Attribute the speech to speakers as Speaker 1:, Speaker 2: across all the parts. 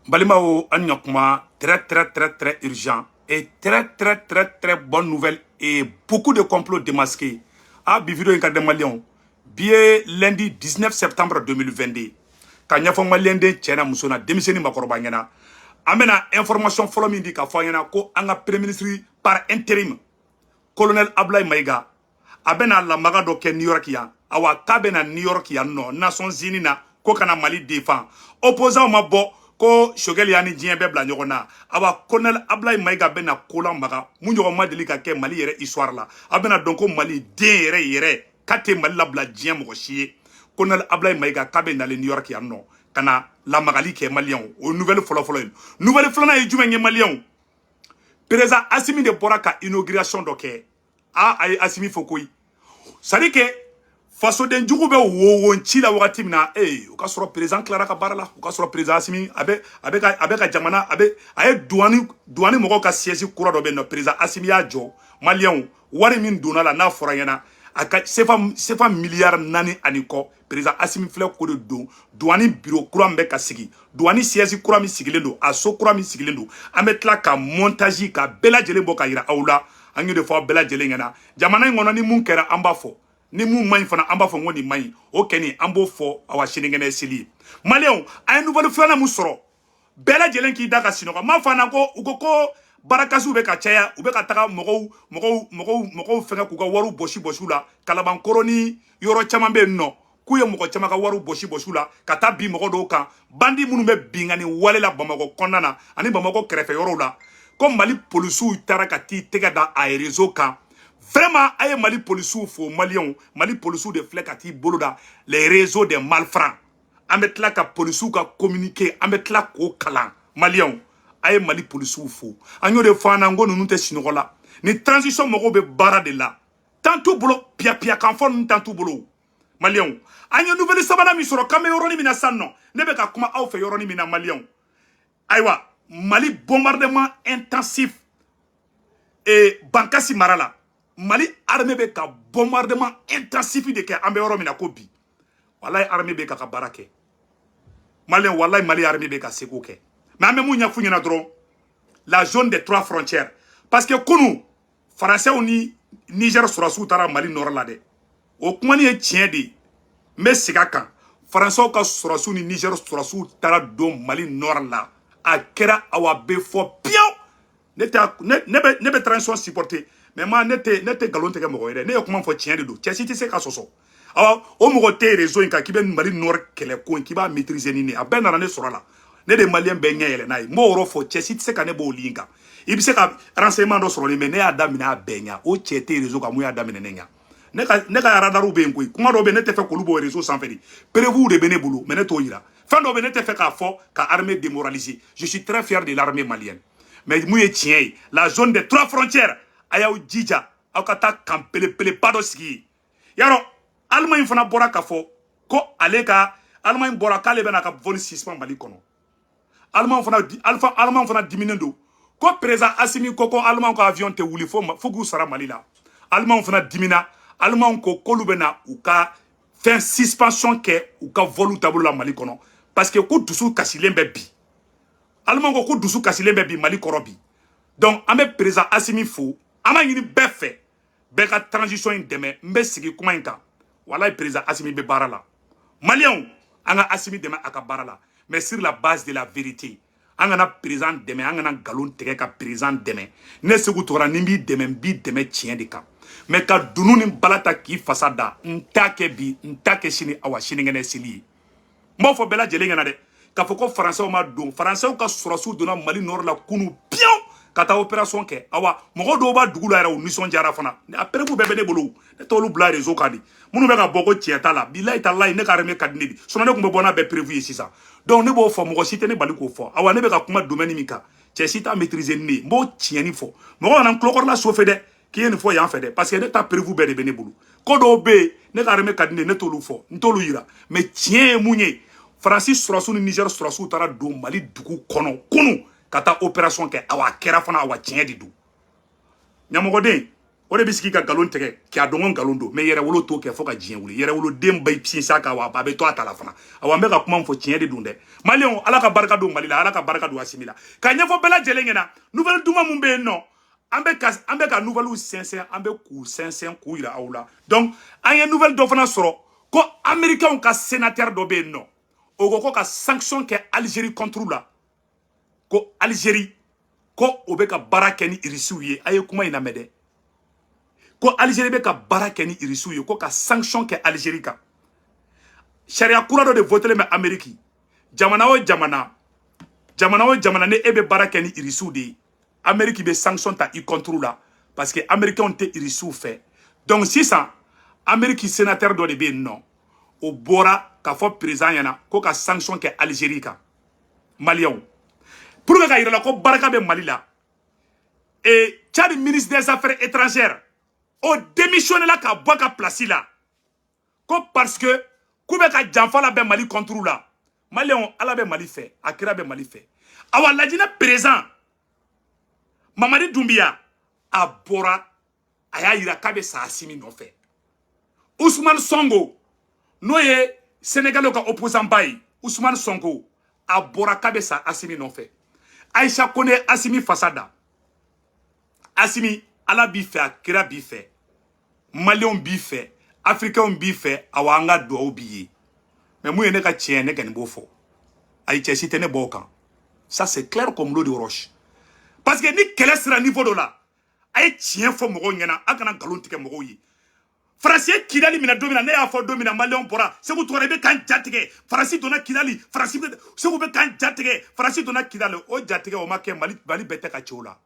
Speaker 1: Balimaw, an ɲakuma, très très très très urgent et très très très très bonne nouvelle et beaucoup de complots démasqués. Ah, bi vidéo in ka di maliyɛnw. Bi ye lundi 19 septembre 2022. Ka ɲɛfɔ maliyɛn den cɛ na, muso na, denmisɛnnin, makɔrɔba ɲɛna. An bɛna information fɔlɔ min di ka fɔ an ɲɛna ko an ka premier ministre par intérim, colonel Ablaye Maïga, a bɛna lamaga dɔ kɛ New York yan. Awa, k'a bɛna New York yan nɔ, Nations Unies na, ko kana Mali défend. Opposant ma bɔ ko Choguel y'a ni diɲɛ bɛɛ bila ɲɔgɔn na. Awa, colonel Ablaye Maïga bɛna ko lamaga mun ɲɔgɔn ma deli ka kɛ Mali yɛrɛ histoire la. A bɛna dɔn ko Mali den yɛrɛ yɛrɛ k'a tɛ Mali labila diɲɛ mɔgɔ si ye. Colonel Ablaye Maïga k'a bɛ nalen New York yan nɔ ka na lamagali kɛ maliyɛnw. O ye nouvelle fɔlɔ-fɔlɔ ye. Nouvelle filanan ye jumɛn ye, maliyɛnw? Président Assimi de bɔra ka inauguration dɔ kɛ. A a ye Assimi fo koyi. C'est à dire que fasoden jugu bɛ wo ci la wagati min na, ee, o ka sɔrɔ président tilara ka baara la. O ka sɔrɔ président Assimi a bɛ ka jamana a bɛ a ye douane mɔgɔw ka siège kura dɔ bɛ yen nɔ. Président Assimi y'a jɔ. Maliyɛnw, wari min donna la n'a fɔra ɲɛna, a ka CFA miliyari 4 ani kɔ. Président Assimi filɛ k'o de don douane bureau kura min bɛ ka sigi, douane siège kura min sigilen don, a so kura min sigilen don. An bɛ tila ka montage ka bɛɛ lajɛlen bɔ ka yira aw la. An y'o de fɔ aw bɛɛ lajɛlen ɲɛna. Jamana in kɔnɔ, ni mun kɛra, an b'a fɔ. Ni mun man ɲi fana, an b'a fɔ n ko nin man ɲi. O kɛni, an b'o fɔ. Awa, sinikɛnɛ seli ye. Maliyɛnw, an ye nouvelle filanan mun sɔrɔ, bɛɛ lajɛlen k'i da ka sinɔgɔ. M'a fɔ an na ko u ko ko barakasiw bɛ ka caya, u bɛ ka taga mɔgɔw fɛngɛ k'u ka wariw bɔsi bɔsi u la. Kalabankɔrɔ ni yɔrɔ caman bɛ yen nɔ, k'u ye mɔgɔ caman ka wariw bɔsi bɔsi u la ka taa bin mɔgɔ dɔw kan, bandi minnu bɛ binkani wale la Bamakɔ kɔnɔna na ani Bamakɔ kɛrɛfɛ yɔrɔw la, ko Mali polisiw taara ka t'i tɛgɛ da a réseau kan. Vraiment, a ye Mali polisiw fo. Maliyɛnw, Mali polisiw de filɛ ka t'i bolo da les réseaux des malfrats. An bɛ tila ka polisiw ka communiqué, an bɛ tila k'o kalan. Maliyɛnw, a ye Mali polisiw fo. An y'o de fɔ an na, n ko ninnu tɛ sunɔgɔ la. Ni transition mɔgɔw bɛ baara de la, tan t'u bolo, piya kan fɔ ninnu tan t'u bolo. Maliyɛnw, an ye nouvelle sabanan min sɔrɔ, k'an bɛ yɔrɔnin min na sisan nɔ, ne bɛ ka kuma aw fɛ yɔrɔnin min na, maliyɛnw, ayiwa, Mali bombardement intensif et Bankasi mara la. Mali armée bɛ ka bombardement intensif de kɛ. An bɛ yɔrɔ min na ko bi, walayi, armée bɛ ka baara kɛ. Maliyɛn, walayi, Mali armée bɛ ka seko kɛ. Mais an bɛ mun ɲɛf'u ɲɛna dɔrɔn, la zone des trois frontières, parce que kunu Faransɛw ni Niger sɔrɔsiw taara Mali nord la dɛ. O kumani ye tiɲɛ de ye. N bɛ segin a kan, Faransɛw ka sɔrɔsiw ni Niger sɔrɔsiw taara don Mali nord la. A kɛra, awa, bɛ fɔ piyan. Ne tɛ ne ne bɛ ne bɛ transition supporter, mais ma ne tɛ nkalon tigɛ mɔgɔ ye dɛ. Ne ye kuma fɔ, tiɲɛ de don, cɛ si tɛ se ka sɔsɔ. Awɔ, o mɔgɔ tɛ réseau in kan k'i bɛ Mali nord kɛlɛ ko in k'i b'a maîtriser ni ne. A bɛɛ nana ne sɔrɔ a la. Ne de maliyɛn bɛɛ ɲɛ yɛlɛ n'a ye. N b'o yɔrɔ fɔ, cɛ si tɛ se ka ne b'o ligne kan. I bɛ se ka renseignement dɔ sɔrɔ nin, mais ne y'a daminɛ a bɛɛ ɲɛ. O cɛ tɛ réseau kan mun y'a daminɛ ne ɲɛ. Ne ka radarw bɛ yen koyi. Kuma dɔw bɛ yen, ne tɛ fɛ k'olu bɔ réseau sanfɛ de. Preuve de bɛ ne bolo, mais ne t'o yira. Fɛn dɔw bɛ, ne tɛ fɛ k'a fɔ ka armée démoraliser. Je suis très fier de l'armée malienne, mais mun ye tiɲɛ ye, la zone des trois frontières, a y'aw jija, aw ka taa camp belebeleba dɔ sigi yen. Yarɔ, Allemagne fana bɔra k'a fɔ ko ale ka Allemagne bɔra k'ale bɛna ka vol suspend Mali kɔnɔ. Allemagne fana, alpha Allemagne fana diminen don ko président Assimi ko Allemagne ka avion tɛ wuli fo k'u sara Mali la. Allemagne fana dimina. Allemagne ko k'olu bɛna u ka fɛn suspension kɛ u ka vol taabolo la Mali kɔnɔ, parce que ko dusu kasilen bɛ bi. Allemagne ko dusu kasilen bɛ bi Mali kɔrɔ bi. Donc an bɛ président Assimi fo. An b'a ɲini bɛɛ fɛ, bɛɛ ka transition in dɛmɛ. N bɛ sigi kuma in kan. Walayi, président Assimi bɛ baara la. Maliyɛnw, an ka Assimi dɛmɛ a ka baara la, mais sur la base de la vérité. An kana président dɛmɛ, an kana nkalon tigɛ ka président dɛmɛ. Ne Segu Tora, ni n b'i dɛmɛ, n b'i dɛmɛ tiɲɛ de kan. Mais ka dunu ni bala ta k'i fasa da, n t'a kɛ bi, n t'a kɛ sini, awa, sinikɛnɛ seli ye. N b'o fɔ bɛɛ lajɛlen ɲɛna dɛ, k'a fɔ ko Faransɛw ma don. Faransɛw ka sɔrɔsiw donna Mali nord la kunu piyan ka taa opération kɛ. Awa, mɔgɔ dɔw b'a dugu la yɛrɛ, u nisɔndiyara fana. A preuve bɛɛ bɛ ne bolo. Ne t'olu bila réseau kan de. Minnu bɛ ka bɔ ko tiɲɛ t'a la, bilayi talayi, ne ka armée ka di ne de. Sinon ne tun bɛ bɔ n'a bɛɛ preuve ye sisan. Donc ne b'o fɔ, mɔgɔ si tɛ ne bali k'o fɔ. Awa, ne bɛ ka kuma domaine min kan, cɛ si t'a maîtriser ni ne ye. N b'o tiɲɛni fɔ. Mɔgɔ kana n tulokɔrɔla sofe dɛ k'i ye nin fɔ yan fɛ dɛ, parce que ne ta preuve bɛɛ de bɛ ne bolo. Ko dɔw bɛ yen, ne ka armée ka di ne ye, ne t'olu fɔ, n t'olu yira. Mais tiɲɛ ye mun ye? Faransi sɔrɔsiw ni Niger sɔrɔsiw taara don Mali dugu kɔnɔ kunu ka taa opération kɛ. Awa, a kɛra fana. Awa, tiɲɛ de don. Ɲamɔgɔden, O de bɛ sigi ka nkalon tigɛ k'a dɔn ko nkalon don, mais yɛrɛwolo t'o kɛ fo ka diɲɛ wuli. Yɛrɛwoloden bɛɛ sinsin a kan, wa a bɛ to a ta la fana. Awa, n bɛ ka kuma min fɔ, tiɲɛ de don dɛ. Maliyɛnw, Ala ka barika don Mali la, Ala ka barika don Asimi la. Ka ɲɛfɔ bɛɛ lajɛlen ɲɛna, nouvelle duman mun bɛ yen nɔ, an bɛ ka nouvelle sɛnsɛn, an bɛ k'u sɛnsɛn k'u yira aw la. Donc an ye nouvelle dɔ fana sɔrɔ ko Américain ka sénateur dɔ bɛ yen nɔ, o ko ka sanction kɛ Algérie contre la, ko Algérie ko o bɛ ka baara kɛ ni Irisiw ye. A ye kuma in lamɛn dɛ. Ko Algérie bɛ ka baara kɛ ni Irisiw ye, ko ka sanction kɛ Algérie kan. Sariya kura dɔ de voté bɛ Amérique. Jamana o jamana, jamana o jamana, ni e bɛ baara kɛ ni Irisiw de ye, Amérique bɛ sanction ta i contre la, parce que Américains tɛ Irisiw fɛ. Donc sisan Amérique sénateur dɔ de bɛ yen nɔ, o bɔra k'a fɔ président ɲɛna ko ka sanction kɛ Algérie kan. Maliyɛnw, pour que ka yira la ko barika bɛ Mali la, et Tchad ministre des Affaires étrangères, o démissionné la ka bɔ a ka place la, ko parce que k'u bɛ ka janfa labɛn Mali contre la. Maliyɛnw, Ala bɛ Mali fɛ, a kira bɛ Mali fɛ. Awa, Lajinɛ président Mamadi Doumbouya, a bɔra, a y'a yira k'a bɛ sa Asimi nɔfɛ. Ousmane Sonko, n'o ye Sénégalais ka opposant ba ye, Ousmane Sonko, a bɔra k'a bɛ sa Asimi nɔfɛ. Aïcha Kone, Asimi fasa da. Asimi, Ala b'i fɛ, a kira b'i fɛ, Maliyɛnw b'i fɛ, Africains b'i fɛ. Awa, an ka duwawu b'i ye. Mais mun ye ne ka tiɲɛ, ne kɔni b'o fɔ. Ayi, cɛ si tɛ ne bɔ o kan. Ça, c'est clair comme l'eau de roche, parce que ni kɛlɛ sera niveau dɔ la, a ye tiɲɛ fɔ mɔgɔw ɲɛna, a kana nkalon tigɛ mɔgɔw ye. Faransi ye Kidali minɛ don min na, ne y'a fɔ don min na, Maliyɛnw bɔra: «Segu Tunkara, i bɛ k'an jatigɛ, Faransi donna Kidali, Faransi bɛ, Segu bɛ k'an jatigɛ, Faransi donna Kidali.» O jatigɛ o ma kɛ. Mali, Mali bɛɛ tɛ ka ci o la,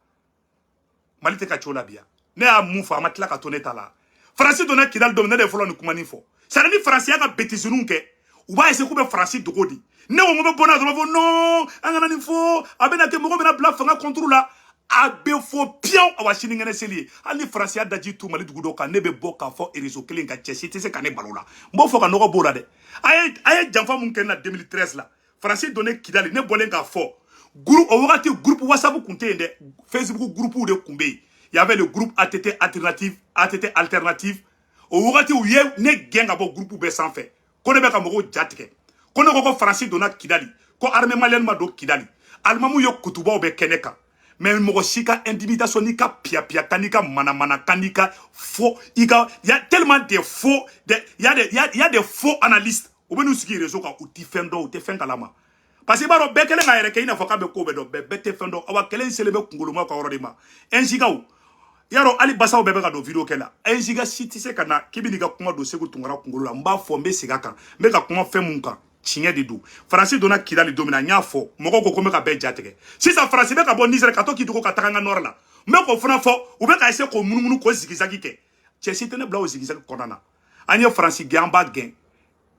Speaker 1: Mali tɛ ka ci o la bi yan. Ne y'a mun fɔ, a ma tila ka to ne ta la. Faransi donna Kidali don min, ne de fɔlɔ nin kuma nin fɔ. C'est à dire, ni Faransi y'a ka bêtise kɛ, u b'a essayer k'u bɛ Faransi dogo di. Ne ko n ko bɛ bɔ n'a ye dɔrɔn, fɔ non, an kana nin fɔ, a bɛna kɛ mɔgɔ bɛna bila fanga contre la. A bɛ fɔ piyan. Awa, sinikɛnɛ seli ye, hali ni Faransi y'a daji tu Mali dugu dɔw kan, ne bɛ bɔ k'a fɔ réseau kelen kan, cɛ si tɛ se ka ne balo la. N b'o fɔ ka nɔgɔ b'o la dɛ. A ye janfa mun kɛ ne na 2013 la, Faransi donnen Kidali, ne bɔlen k'a fɔ groupe, o wagati groupe WhatsApp kun tɛ yen dɛ, Facebook groupe de kun bɛ yen. Il y avait le groupe ATT alternative, ATT alternative. O wagati u ye ne gɛn ka bɔ groupe bɛɛ sanfɛ, ko ne bɛ ka mɔgɔw jatigɛ, ko ne ko ko Faransi donna Kidali, ko armée malienne ma don Kidali. Alimamu ye kutubaw bɛ kɛ ne kan, mais mɔgɔ si ka intimidation n'i ka piya-piya kan, n'i ka manamana kan, n'i ka faux, i ka, y a tellement de faux de, y a des y a, y a des faux analystes, u bɛ n'u sigi réseau kan, u ti fɛn dɔn, u tɛ fɛn kalama, parce que i b'a dɔn, bɛɛ kɛlen k'a yɛrɛ kɛ i n'a fɔ k'a bɛ ko bɛɛ dɔn, bɛɛ tɛ fɛn dɔn. Awa, kɛlɛ in selen bɛ kunkolomaw ka yɔrɔ de ma. NJKaw yarɔ, hali basaw bɛɛ bɛ ka don vidéo kɛ la. NJK si tɛ se ka na k'i bɛ n'i ka kuma don Segu Tunkara kunkolo la. N b'a fɔ, n bɛ segin a kan, n bɛ ka kuma fɛn mun kan, tiɲɛ de don. Faransi donna Kidali don min na, n y'a fɔ, mɔgɔw ko ko n bɛ ka bɛɛ jatigɛ. Sisan Faransi bɛ ka bɔ Nizɛri ka to k'i dogo ka taga n ka nord la, n bɛ k'o fana fɔ, u bɛ ka essayer k'o munumunu, k'o zigzag kɛ. Cɛ si tɛ ne bila o zigzag kɔnɔna na. An ye Faransi gɛn, an b'a gɛn.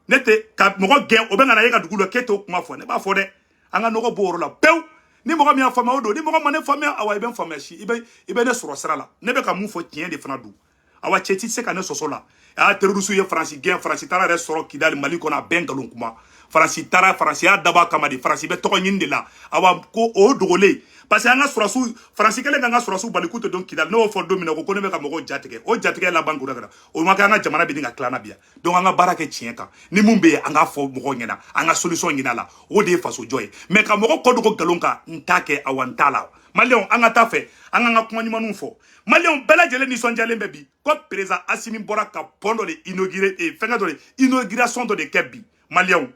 Speaker 1: Ne tɛ ka mɔgɔ gɛn, o bɛ ka na e ka dugu la k'e t'o kuma fɔ, ne b'a fɔ dɛ. An ka nɔgɔ b'o yɔrɔ la pewu. Ni mɔgɔ min y'a faamuya, o don. Ni mɔgɔ ma ne faamuya, awa, i bɛ n faamuya si, i bɛ ne sɔrɔ sira la. Ne bɛ ka mun fɔ, tiɲɛ de fana don. Awa, cɛ ti se ka ne sɔsɔ la. A terroriste ye Faransi gɛn, Faransi taara yɛrɛ sɔrɔ Kidali, Mali kɔnɔ, a bɛɛ nkalon kuma. Faransi taara, Faransi y'a dabɔ a kama de, Faransi bɛ tɔgɔ ɲini de la. Awa, ko o dogolen, parce que an ka sɔrɔsiw, Faransi kɛlen k'an ka sɔrɔsiw bali k'u tɛ don Kidali. Ne y'o fɔ don min na, ko ne bɛ ka mɔgɔw jatigɛ, o jatigɛ laban ko kɛra o ma kɛ. An ka jamana bɛ nin ka tila na bi yan. Donc an ka baara kɛ tiɲɛ kan. Ni mun bɛ yen, an k'a fɔ mɔgɔw ɲɛna, an ka solution ɲini a la, o de ye faso jɔ ye. Mais ka mɔgɔ kɔ dogo nkalon kan, n t'a kɛ. Awa, n t'a la. Maliyɛnw, an ka taa fɛ, an k'an ka kuma ɲumanw fɔ. Maliyɛnw bɛɛ lajɛlen nisɔndiyalen bɛ bi ko président Asimi bɔra ka pont dɔ de inaugurer, fɛnkɛ dɔ de inauguration dɔ de kɛ bi. Maliyɛnw,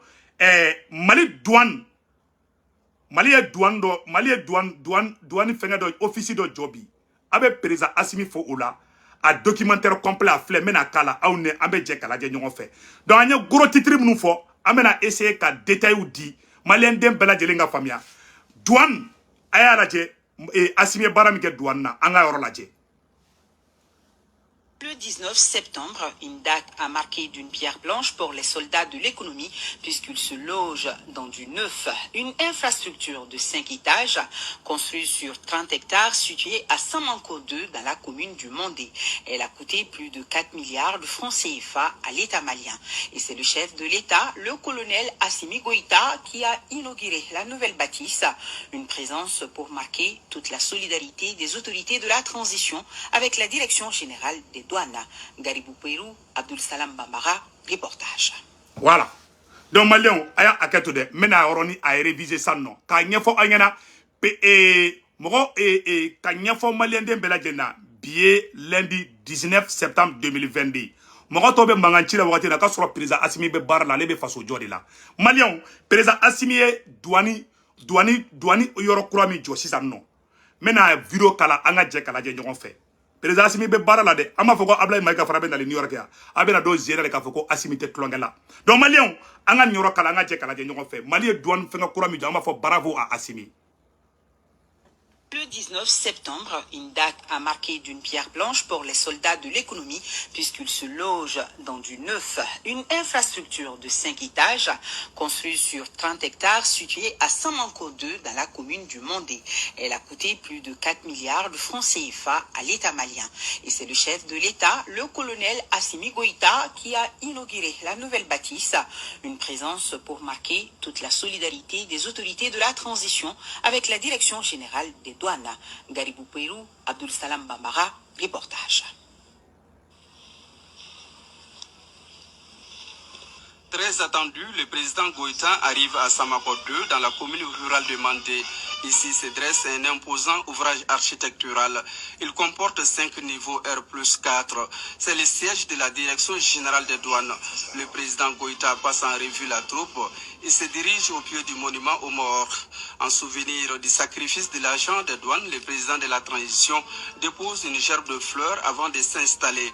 Speaker 1: Mali douane, Mali ye douane dɔ, Mali ye douane fɛnkɛ dɔ, office dɔ jɔ bi. A bɛ président Asimi fo o la. A documentaire complet, a filɛ, n bɛna k'a la, aw ni an bɛ jɛ k'a lajɛ ɲɔgɔn fɛ. Donc an ye gros titre minnu fɔ, an bɛna essayer ka détails di, Maliyɛn den bɛɛ lajɛlen ka faamuya. Douane, a y'a lajɛ, Asimi ye baara min kɛ douane na, an ka yɔrɔ lajɛ.
Speaker 2: Le 19 septembre, une date à marquer d'une pierre blanche pour les soldats de l'économie puisqu'ils se logent dans du neuf, une infrastructure de 5 étages construite sur 30 hectares située à Samanko 2 dans la commune du Mandé. Elle a coûté plus de 4 milliards de francs CFA à l'État malien. Et c'est le chef de l'État, le colonel Assimi Goïta, qui a inauguré la nouvelle bâtisse. Une présence pour marquer toute la solidarité des autorités de la transition avec la direction générale des douanes. Garibou Perou, Abdul Salam Bambara, reportage.
Speaker 1: Voilà. Donc maliyɛnw, a y'a hakɛ to dɛ, n bɛna yɔrɔnin a réviser sisan nɔ k'a ɲɛfɔ aw ɲɛna pe mɔgɔ ka ɲɛfɔ maliyɛnden bɛɛ lajɛlen na. Bi ye lundi 19 septembre 2022. Mɔgɔ tɔw bɛ mankan ci la wagati la k'a sɔrɔ président Assimi bɛ baara la, ale bɛ faso jɔ de la. Maliyɛnw, président Assimi ye douane yɔrɔ kura min jɔ sisan nɔ, n bɛna vidéo kala, an ka jɛ k'a lajɛ ɲɔgɔn fɛ. Président Assimi bɛ baara la dɛ. An b'a fɔ ko Ablaye Mayiga fana bɛ nalen New York yan, a bɛna don zera de k'a fɔ ko Assimi tɛ tulonkɛ la. Donc maliyɛnw, an ka nin yɔrɔ kala, an ka jɛ k'a lajɛ ɲɔgɔn fɛ. Mali ye douane fɛngɛ kura min jɔ, an b'a fɔ bravo à Assimi.
Speaker 2: Le 19 septembre, une date à marquer d'une pierre blanche pour les soldats de l'économie puisqu'ils se logent dans du neuf, une infrastructure de 5 étages construite sur 30 hectares située à Samanko 2 dans la commune du Mandé. Elle a coûté plus de 4 milliards de francs CFA à l'État malien. Et c'est le chef de l'État, le colonel Assimi Goïta, qui a inauguré la nouvelle bâtisse. Une présence pour marquer toute la solidarité des autorités de la transition avec la direction générale des douanes. Garibou Perou, Abdul Salam Bambara, reportage.
Speaker 3: Très attendu, le président Goïta arrive à Samako 2 dans la commune rurale de Mandé. Ici se dresse un imposant ouvrage architectural. Il comporte 5 niveaux R+4. C'est le siège de la direction générale des douanes. Le président Goïta passe en revue la troupe et se dirige au pied du monument aux morts. En souvenir du sacrifice de l'agent des douanes, le président de la transition dépose une gerbe de fleurs avant de s'installer.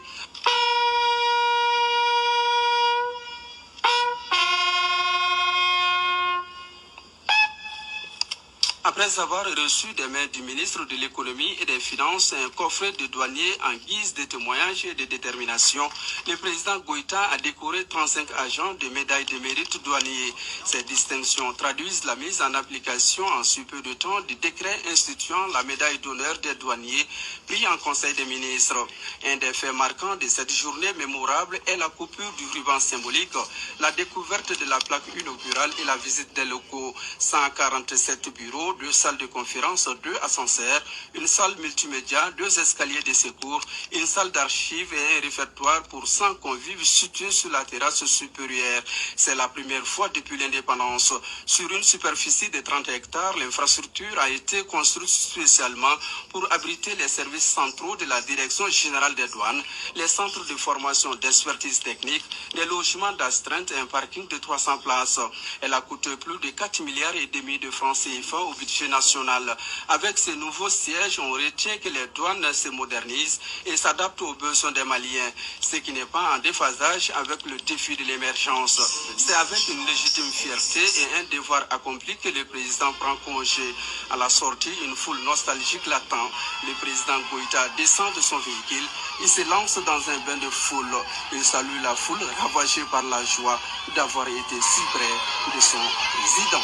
Speaker 3: Après avoir reçu des mains du ministre de l'économie et des finances un coffret de douaniers en guise de témoignage et de détermination, le président Goïta a décoré 35 agents de médailles de mérite douanier. Ces distinctions traduisent la mise en application en si peu de temps du décret instituant la médaille d'honneur des douaniers pris en Conseil des ministres. Un des faits marquants de cette journée mémorable est la coupure du ruban symbolique, la découverte de la plaque inaugurale et la visite des locaux. 147 bureaux, 2 salles de conférence, 2 ascenseurs, une salle multimédia, 2 escaliers de secours, une salle d'archives et un réfectoire pour 100 convives situés sur la terrasse supérieure. C'est la première fois depuis l'indépendance. Sur une superficie de 30 hectares, l'infrastructure a été construite spécialement pour abriter les services centraux de la Direction générale des douanes, les centres de formation d'expertise technique, des logements d'astreinte et un parking de 300 places. Elle a coûté plus de 4,5 milliards de francs CFA au budget national. Avec ces nouveaux sièges, on retient que les douanes se modernisent et s'adaptent aux besoins des Maliens, ce qui n'est pas en déphasage avec le défi de l'émergence. C'est avec une légitime fierté et un devoir accompli que le président prend congé. À la sortie, une foule nostalgique l'attend. Le président Goïta descend de son véhicule. Il se lance dans un bain de foule. Il salue la foule ravagée par la joie d'avoir été si près de son président.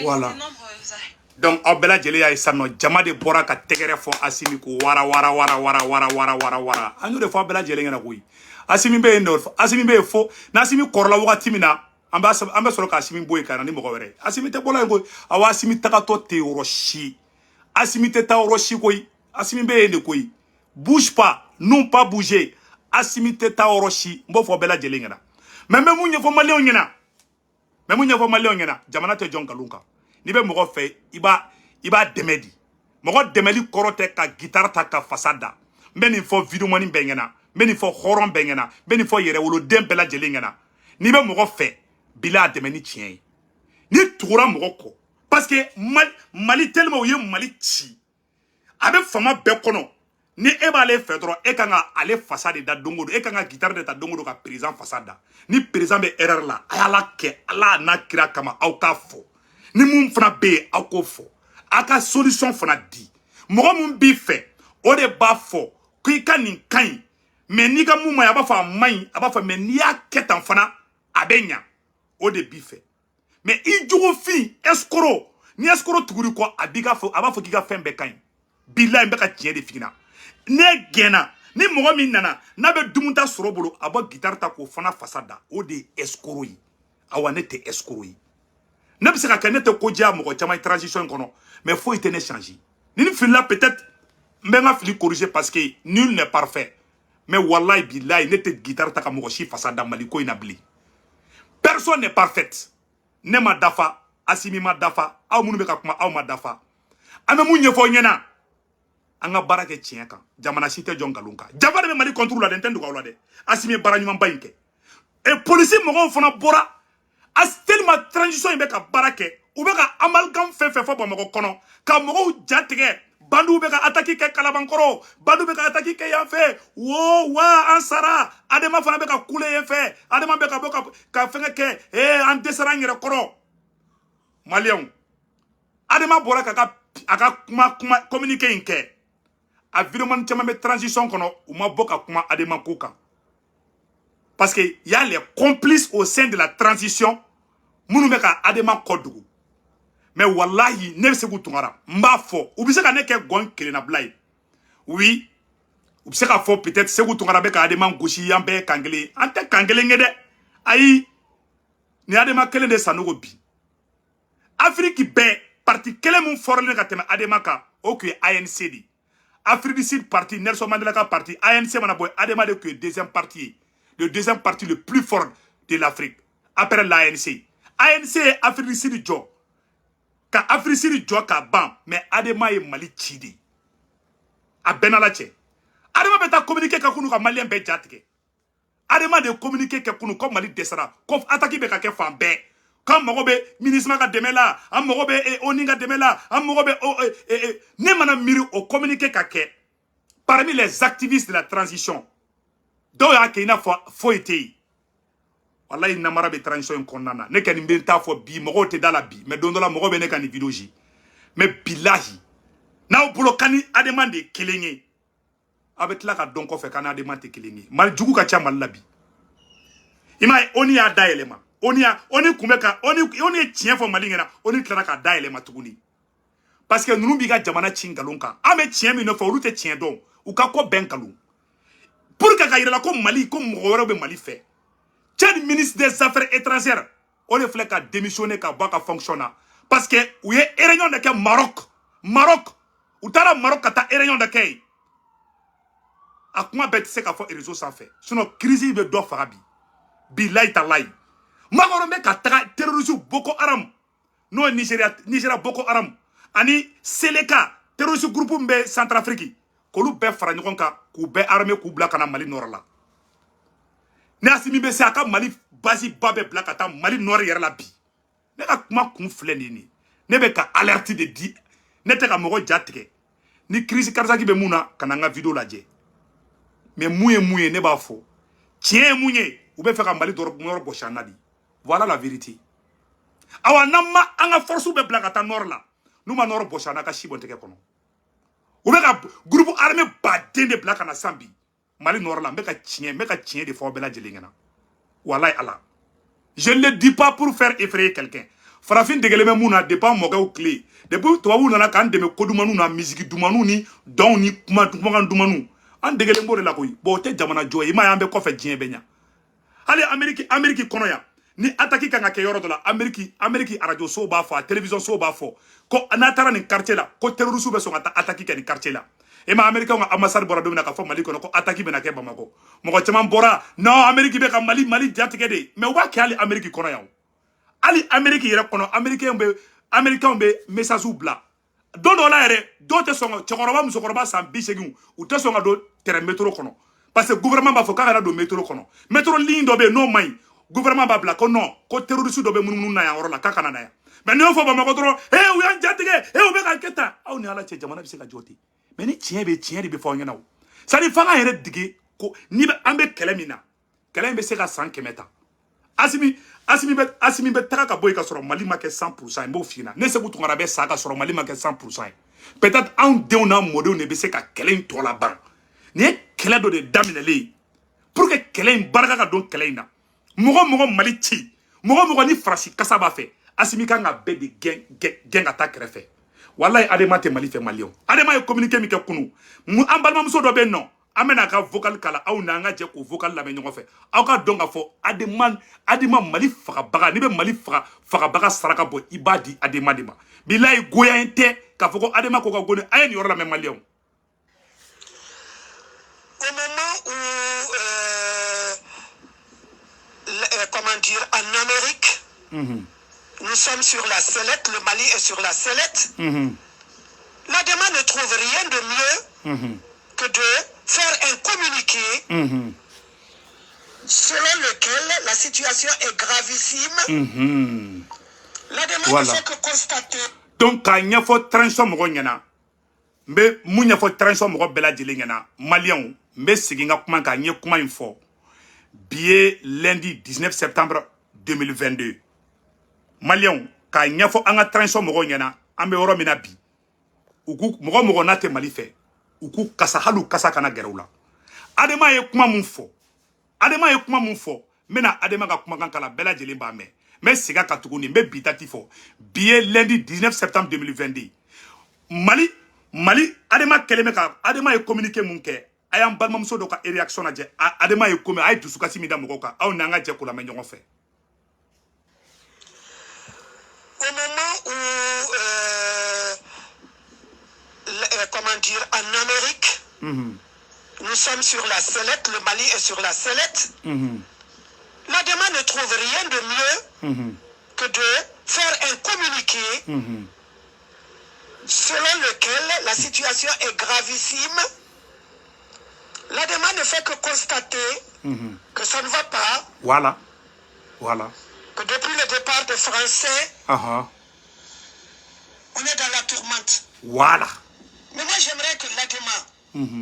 Speaker 1: Voilà. Donc aw bɛɛ lajɛlen y'a ye sisan nɔ, jama de bɔra ka tɛgɛrɛ fɔ Assimi ko wara wara wara wara wara wara wara wara. An y'o de fɔ aw bɛɛ lajɛlen ɲɛna koyi. Assimi bɛ yen nɔ, Assimi bɛ yen fo n'Assimi kɔrɔla wagati min na, an bɛ sɔrɔ ka Assimi bɔ yen ka na ni mɔgɔ wɛrɛ ye. Assimi tɛ bɔla yen koyi. Awɔ, Assimi tagatɔ tɛ yɔrɔ si. Assimi tɛ taa yɔrɔ si koyi. Assimi bɛ yen de koyi. Bouge pas, non pas bouger. Assimi tɛ taa yɔrɔ si. N b'o fɔ bɛɛ lajɛlen ɲɛna. Mais n bɛ mun ɲɛfɔ maliyɛnw ɲɛna? N bɛ mun ɲɛfɔ maliyɛnw ɲɛna? Jamana tɛ jɔ nkalon kan. N'i bɛ mɔgɔ fɛ, i b'a dɛmɛ di. Mɔgɔ dɛmɛli kɔrɔ tɛ ka guitare ta ka fasa da. N bɛ nin fɔ videomani bɛɛ ɲɛna, n bɛ nin fɔ hɔrɔn bɛɛ ɲɛna, n bɛ nin fɔ yɛrɛwoloden bɛɛ lajɛlen ɲɛna. N'i bɛ mɔgɔ fɛ, bila a dɛmɛ ni tiɲɛ ye. N'i tugura mɔgɔ kɔ, parce que Mali tellement u ye Mali ci, a bɛ fama bɛɛ kɔnɔ. Ni e b'ale fɛ dɔrɔn, e kan ka ale fasa de da don o don, e kan ka guitare de ta don o don ka président fasa da. Ni président bɛ erreur la, a y'ala kɛ Ala n'a kira kama, aw k'a fɔ. Ni mun fana bɛ yen, aw k'o fɔ. A ka solution fana di. Mɔgɔ mun b'i fɛ, o de b'a fɔ ko i ka nin ka ɲi, mais n'i ka mun ma ɲi, a b'a fɔ a man ɲi. A b'a fɔ, mais n'i y'a kɛ tan fana, a bɛ ɲa. O de b'i fɛ. Mais i jugufin, escroc, ni escroc tuguri kɔ, a b'i ka fɔ, a b'a fɔ k'i ka fɛn bɛɛ ka ɲi. Bilayi, n bɛ ka tiɲɛ de f'i ɲɛna. Ne gɛnna ni mɔgɔ min nana n'a bɛ dumuni ta sɔrɔ bolo, a bɔ guitare ta k'o fana fasa da, o de ye escroc ye. Awa, ne tɛ escroc ye. Ne bɛ se ka kɛ ne tɛ ko diya mɔgɔ caman ye transition in kɔnɔ, mais foyi tɛ ne changer. Ni ni filila, peut-être n bɛ n ka fili corriger, parce que nul n'est parfait. Mais wallahi bilahi, ne tɛ guitare ta ka mɔgɔ si fasa da Mali ko in na bilen. Personne n'est parfaite. Ne ma dafa, Asimi ma dafa, aw minnu bɛ ka kuma, aw ma dafa. An bɛ mun ɲɛfɔ aw ɲɛna? An ka baara kɛ tiɲɛ kan. Jamana si tɛ jɔ nkalon kan. Janfa de bɛ Mali contre la dɛ. N tɛ dogo aw la dɛ. Asimi ye baara ɲumanba in kɛ. Et polisi mɔgɔw fana bɔra a tellement transition in bɛ ka baara kɛ. U bɛ ka amalgame fɛn fɛn fɔ Bamakɔ kɔnɔ ka mɔgɔw ja tigɛ. Bandiw bɛ ka attaque kɛ Kalabankɔrɔ, bandiw bɛ ka attaque kɛ yan fɛ. Wo wa, an sara. Adema fana bɛ ka kule yen fɛ. Adema bɛ ka bɔ ka fɛngɛ kɛ. Ee, an dɛsɛra an yɛrɛ kɔrɔ. Maliyɛnw, Adema bɔra ka ka a ka kuma communiqué in kɛ. A vidéoman caman bɛ transition kɔnɔ, u ma bɔ ka kuma Adema ko kan, parce que y a les complices au sein de la transition minnu bɛ ka Adema kɔ dugu. Mais wallahi, ne bɛ se k'u tunkara, n b'a fɔ, u bɛ se ka ne kɛ gɔn kelennabila ye. Oui, u bɛ se k'a fɔ peut-être Segu Tunkara bɛ ka Adema gosi, an bɛɛ ye kan kelen. An tɛ kan kelen ye dɛ. Ayi, ni Adema kelen de Sanogo bi Afiriki bɛɛ, parti kelen mun fɔrɔlen ka tɛmɛ Adema kan, o tun ye ANC de ye. Afrique du Sud parti, Nelson Mandela ka parti ANC mana bɔ, Adema de tun ye deuxième parti ye, le deuxième parti le plus fort de l'Afrique après l'ANC. ANC ye Afrique du Sud jɔ, ka Afrique du Sud jɔ ka ban, mais Adema ye Mali ci de. A bɛɛ n'Ala cɛ, Adema bɛ taa communiqué kɛ kunu ka Maliyɛn bɛɛ ja tigɛ. Adema de ye communiqué kɛ kunu ko Mali dɛsɛra, ko attaque bɛ ka kɛ fan bɛɛ, k'an mago bɛ MINUSMA ka dɛmɛ la, an mago bɛ ONU ka dɛmɛ la, an mago bɛ. Ne mana miiri o communiqué ka kɛ parmi les activistes de la transition, dɔw y'a kɛ i n'a fɔ foyi tɛ yen. Walayi, namara bɛ transition in kɔnɔna na. Ne kɔni bɛ n t'a fɔ bi, mɔgɔw tɛ da la bi, mais don dɔ la mɔgɔw bɛ ne ka nin vidéo ji. Mais bilahi, n'aw bolo kan ni Adema de ye kelen ye, aw bɛ tila ka dɔn kɔfɛ k'an ni Adema tɛ kelen ye. Mali jugu ka ca Mali la bi. I m'a ye, ONU y'a dayɛlɛma. ONU y'a, ONU kun bɛ ka ONU ye tiɲɛ fɔ Mali ɲɛna. ONU tilara k'a dayɛlɛma tuguni, parce que ninnu b'i ka jamana ci nkalon kan. An bɛ tiɲɛ min nɔfɛ, olu tɛ tiɲɛ dɔn. U ka ko bɛn nkalon pour que ka yira la ko Mali, ko mɔgɔ wɛrɛw bɛ Mali fɛ. Tchad ministre des Affaires étrangères, o de filɛ ka démissionner ka bɔ a ka fonction na, parce que u ye réunion de kɛ Maroc. Maroc, u taara Maroc ka taa réunion de kɛ yen. A kuma bɛɛ tɛ se ka fɔ réseau sanfɛ, sinon crise bɛ dɔ faga bi. Bilayi talayi, Macron bɛ ka taga terroriste Boko Haram, n'o ye Nigéria, Nigéria Boko Haram ani Seleka terroriste groupe min bɛ Centrafrique, k'olu bɛɛ fara ɲɔgɔn kan, k'u bɛɛ armé, k'u bila ka na Mali nord la. Ni Asimi bɛ se, a ka Mali base ba bɛɛ bila ka taa Mali nord yɛrɛ la bi. Ne ka kuma kun filɛ nin ye. Ne bɛ ka alerte de di, ne tɛ ka mɔgɔ ja tigɛ. Ni crise cardiaque bɛ mun na, ka na n ka vidéo lajɛ. Mais mun ye mun ye, ne b'a fɔ, tiɲɛ ye mun ye, u bɛ fɛ ka Mali nord bɔsi an na de. Voilà la vérité. Awa, n'an ma an ka force bɛɛ bila ka taa nord la, n'u ma nord bɔsi an na, ka si bɔn tɛgɛ kɔnɔ. U bɛ ka groupe armé baden de bila ka na san bi Mali nord la. N bɛ ka tiɲɛ de fɔ aw bɛɛ lajɛlen ɲɛna. Walayi Ala, je ne le dis pas pour faire effrayer quelqu'un. Farafin degelen bɛ mun na depuis an mɔkɛw tile, depuis tubabuw nana k'an dɛmɛ ko dumaniw na, misiki dumaniw ni dɔnw ni kuma kumakan dumaniw, an degelen b'o de la koyi. Bon, o tɛ jamana jɔ ye. I m'a ye, an bɛ kɔfɛ, diɲɛ bɛ ɲa. Hali Amérique, Amérique kɔnɔ yan, ni attaque kan ka kɛ yɔrɔ dɔ la, Amérique radio so b'a fɔ, a télévision so b'a fɔ ko n'a taara nin quartier la, ko terroriste bɛ sɔn ka taa attaque kɛ nin quartier la. E ma, Américain ka ambassade bɔra don min na k'a fɔ Mali kɔnɔ ko attaque bɛna kɛ Bamakɔ, mɔgɔ caman bɔra: non, Amérique bɛ ka Mali jatigɛ de. Mais u b'a kɛ hali Amérique kɔnɔ yan. Hali Amérique yɛrɛ kɔnɔ, Américain bɛ message bila. Don dɔw la yɛrɛ, dɔw tɛ sɔn ka, cɛkɔrɔba, musokɔrɔba san 80, u tɛ sɔn ka don train métro kɔnɔ, parce que gouvernement b'a fɔ k'a kana don métro kɔnɔ. Métro ligne dɔ bɛ yen, n'o man ɲi, gouvernement b'a bila ko non, ko terroriste dɔ bɛ munumunu na yan yɔrɔ la, k'a kana na yan. Mais n'i y'o fɔ Bamakɔ dɔrɔn, ee, u y'an jatigɛ, ee, u bɛ ka kɛ tan. Aw ni Ala cɛ, jamana bɛ se ka jɔ ten? Mais ni tiɲɛ bɛ, tiɲɛ de bɛ fɔ aw ɲɛna. O c'est à dire f'an k'an yɛrɛ dege ko ni bɛ an bɛ kɛlɛ min na, kɛlɛ in bɛ se ka san 100 ta. Asimi bɛ taga ka bɔ yen ka sɔrɔ Mali ma kɛ 100% ye, n b'o f'i ɲɛna. Ne Sekou Tounkara bɛ sa ka sɔrɔ Mali ma kɛ 100% ye. Peut-être anw denw n'an mɔdenw de bɛ se ka kɛlɛ in tɔ laban. Nin ye kɛlɛ dɔ de daminɛlen ye pour que kɛlɛ in barika ka don kɛlɛ in na. Mɔgɔ mɔgɔ Mali ci, mɔgɔ mɔgɔ ni Faransi kasa b'a fɛ, Asimi kan ka bɛɛ de gɛn gɛn gɛn ka taa kɛrɛfɛ. Walayi, Adema tɛ Mali fɛ. Maliyɛnw, Adema ye communiqué min kɛ kunun, an balimamuso dɔ bɛ yen nɔ, an bɛna a ka vocal kala aw n'an ka jɛ k'o vocal lamɛn ɲɔgɔn fɛ. Aw ka dɔn k'a fɔ Adema Mali fagabaga. N'i bɛ Mali faga fagabaga saraka bɔ, i b'a di Adema de ma. Bilayi, goya in tɛ k'a fɔ ko Adema ko ka go. A ye nin yɔrɔ lamɛn, maliyɛnw.
Speaker 4: Au moment où, comment dire, en Amérique, nous sommes sur la sellette, le Mali est sur la sellette, l'ADEMA ne trouve rien de mieux que de faire un communiqué selon lequel la situation est gravissime. L'ADEMA
Speaker 1: Voilà.
Speaker 4: ne fait que constater.
Speaker 1: Donc k'a ɲɛfɔ transition mɔgɔw ɲɛna, n bɛ mun ɲɛfɔ transition mɔgɔ bɛɛ lajɛlen ɲɛna? Maliyɛnw, n bɛ segin n ka kuma kan. N ye kuma in fɔ, bi ye lundi 19 septembre 2022. Maliyɛnw, k'a ɲɛfɔ an ka transition mɔgɔw ɲɛna, an bɛ yɔrɔ min na bi, u k'u mɔgɔ mɔgɔ n'a tɛ Mali fɛ, u k'u kasa, hali u kasa kana gɛrɛ u la. Adema ye kuma mun fɔ? Adema ye kuma mun fɔ? N bɛna Adema ka kumakan kala, bɛɛ lajɛlen b'a mɛn. N bɛ segin a kan tuguni, n bɛ bi date fɔ. Bi ye lundi 19 septembre 2022. Mali Adema kɛlen bɛ ka, Adema ye communiqué mun kɛ? A y'an balimamuso dɔ ka réaction lajɛ. Adema ye komi a ye dusukasi min da mɔgɔw kan, aw n'an ka jɛ k'o lamɛn ɲɔgɔn fɛ.
Speaker 4: Au moment où, comment dire, en Amérique, nous sommes sur la sellette, le Mali est sur la sellette, l'ADEMA ne trouve rien de mieux que de faire un communiqué selon lequel la situation est gravissime. L'ADEMA ne fait que constater que ça ne va pas,
Speaker 1: Voilà.
Speaker 4: que depuis le départ des Français, on est dans la tourmente. Mais moi, j'aimerais que l'ADEMA,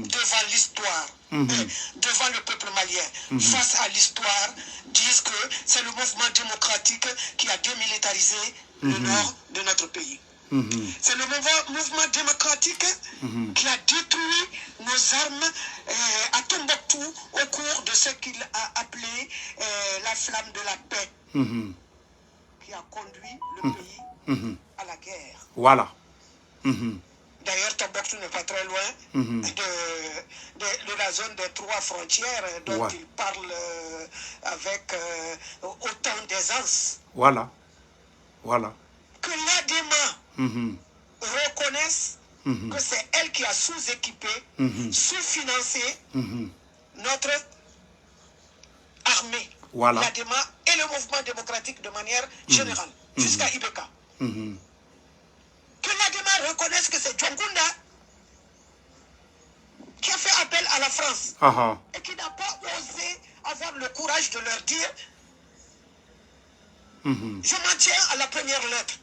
Speaker 4: devant l'histoire, devant le peuple malien, face à l'histoire, dise que c'est le mouvement démocratique qui a démilitarisé le nord de notre pays. C'est le mouvement démocratique qui a détruit nos armes à Tombouctou au cours de ce qu'il a appelé la flamme de la paix, qui a conduit le pays à la guerre. D'ailleurs, Tombouctou n'est pas très loin de la zone des trois frontières dont il parle avec autant d'aisance. Que l'ADEMA reconnaisse que c'est elle qui a sous-équipé, sous-financé notre armée. L'ADEMA et le mouvement démocratique de manière générale, jusqu'à IBK. Que l'ADEMA reconnaisse que c'est Dioncounda qui a fait appel à la France et qui n'a pas osé avoir le courage de leur dire: je m'en tiens à la première lettre.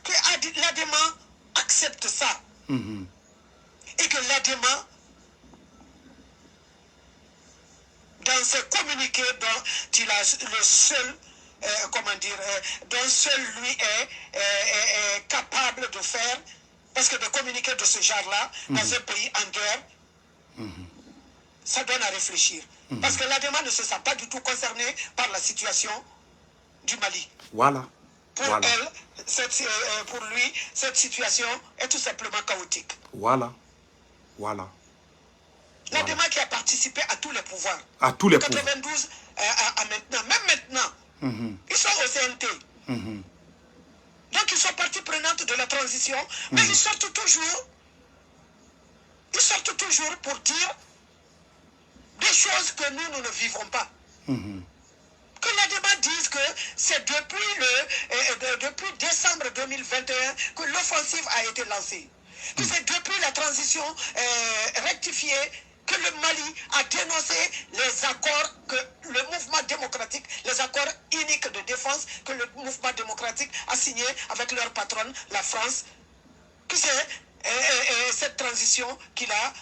Speaker 4: Que l'ADEMA accepte ça. Et que l'ADEMA, dans ses communiqués dont il a le seul, comment dire, dont seul lui est capable de faire, parce que de communiquer de ce genre-là, dans un pays en guerre, ça donne à réfléchir. Parce que l'ADEMA ne se sent pas du tout concerné par la situation du Mali. Pour elle, pour lui, cette situation est tout simplement chaotique. L'ADEMA qui a participé à tous les pouvoirs.
Speaker 1: À tous les pouvoirs.
Speaker 4: 92 à maintenant, même maintenant, ils sont au CNT. Donc ils sont partie prenante de la transition, mais ils sortent toujours pour dire des choses que nous, nous ne vivrons pas. Que l'ADEMA dise que c'est depuis décembre 2021 que l'offensive a été lancée. Que c'est depuis la transition rectifiée que le Mali a dénoncé les accords que le mouvement démocratique, les accords uniques de défense que le mouvement démocratique a signés avec leur patronne, la France, que c'est cette transition qu'il a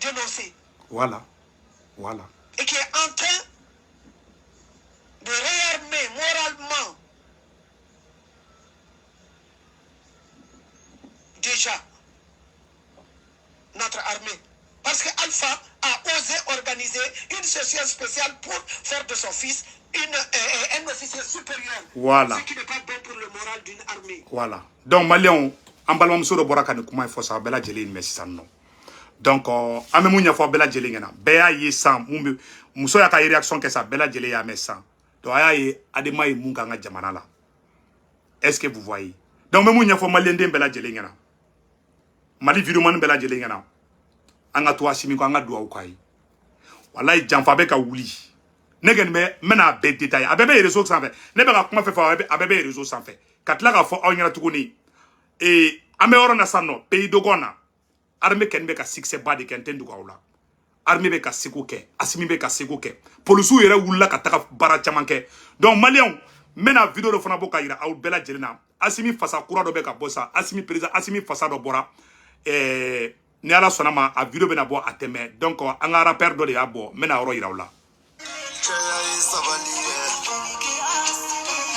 Speaker 4: dénoncée. Et qui est en train déjà notre armée. Parce que Alpha a osé organiser une session spéciale pour faire de son fils un officier supérieur.
Speaker 1: Voilà.
Speaker 4: Ce qui n'est pas bon pour le moral d'une armée.
Speaker 1: Voilà. Donc, Maliens, an balimamuso dɔ bɔra ka nin kuma in fɔ sa, bɛɛ lajɛlen mɛn sisan nɔ. Donc an bɛ mun ɲɛfɔ bɛɛ lajɛlen ɲɛna, bɛɛ y'a ye sisan mun bɛ muso y'a ka réaction kɛ sa, bɛɛ lajɛlen y'a mɛn sisan. Donc a y'a ye ADEMA ye mun k'an ka jamana la. Est-ce que vous voyez? Donc n bɛ mun ɲɛfɔ maliyɛnden bɛɛ lajɛlen ɲɛna, Mali vidéoman bɛɛ lajɛlen ɲɛna, an ka to Asimi kɔ, an ka dugawu k'a ye. Walayi, janfa bɛ ka wuli. Ne kɔni bɛ n bɛna a bɛɛ détailler, a bɛɛ bɛ réseau sanfɛ. Ne bɛ ka kuma fɛn fɛn, a bɛɛ bɛ réseau sanfɛ. Ka tila k'a fɔ aw ɲɛna tuguni, ee, an bɛ yɔrɔ na sisan nɔ, pays dogon na, armée kɔni bɛ ka succès ba de kɛ. N tɛ dogo aw la, armée bɛ ka seko kɛ, Asimi bɛ ka seko kɛ, polisiw yɛrɛ wulila ka taga baara caman kɛ. Donc maliyɛnw, n bɛna vidéo dɔ fana bɔ ka yira aw bɛɛ lajɛlen na. Asimi fasa kura dɔ bɛ ka bɔ sa, Asimi, président Asimi fasa dɔ bɔra. Ni Ala sɔnna ma, a vidéo bɛna bɔ a tɛmɛ. Donc an ka rappeur dɔ de y'a bɔ, n bɛna yɔrɔ yira aw la.
Speaker 5: Cɛya ye sabali ye,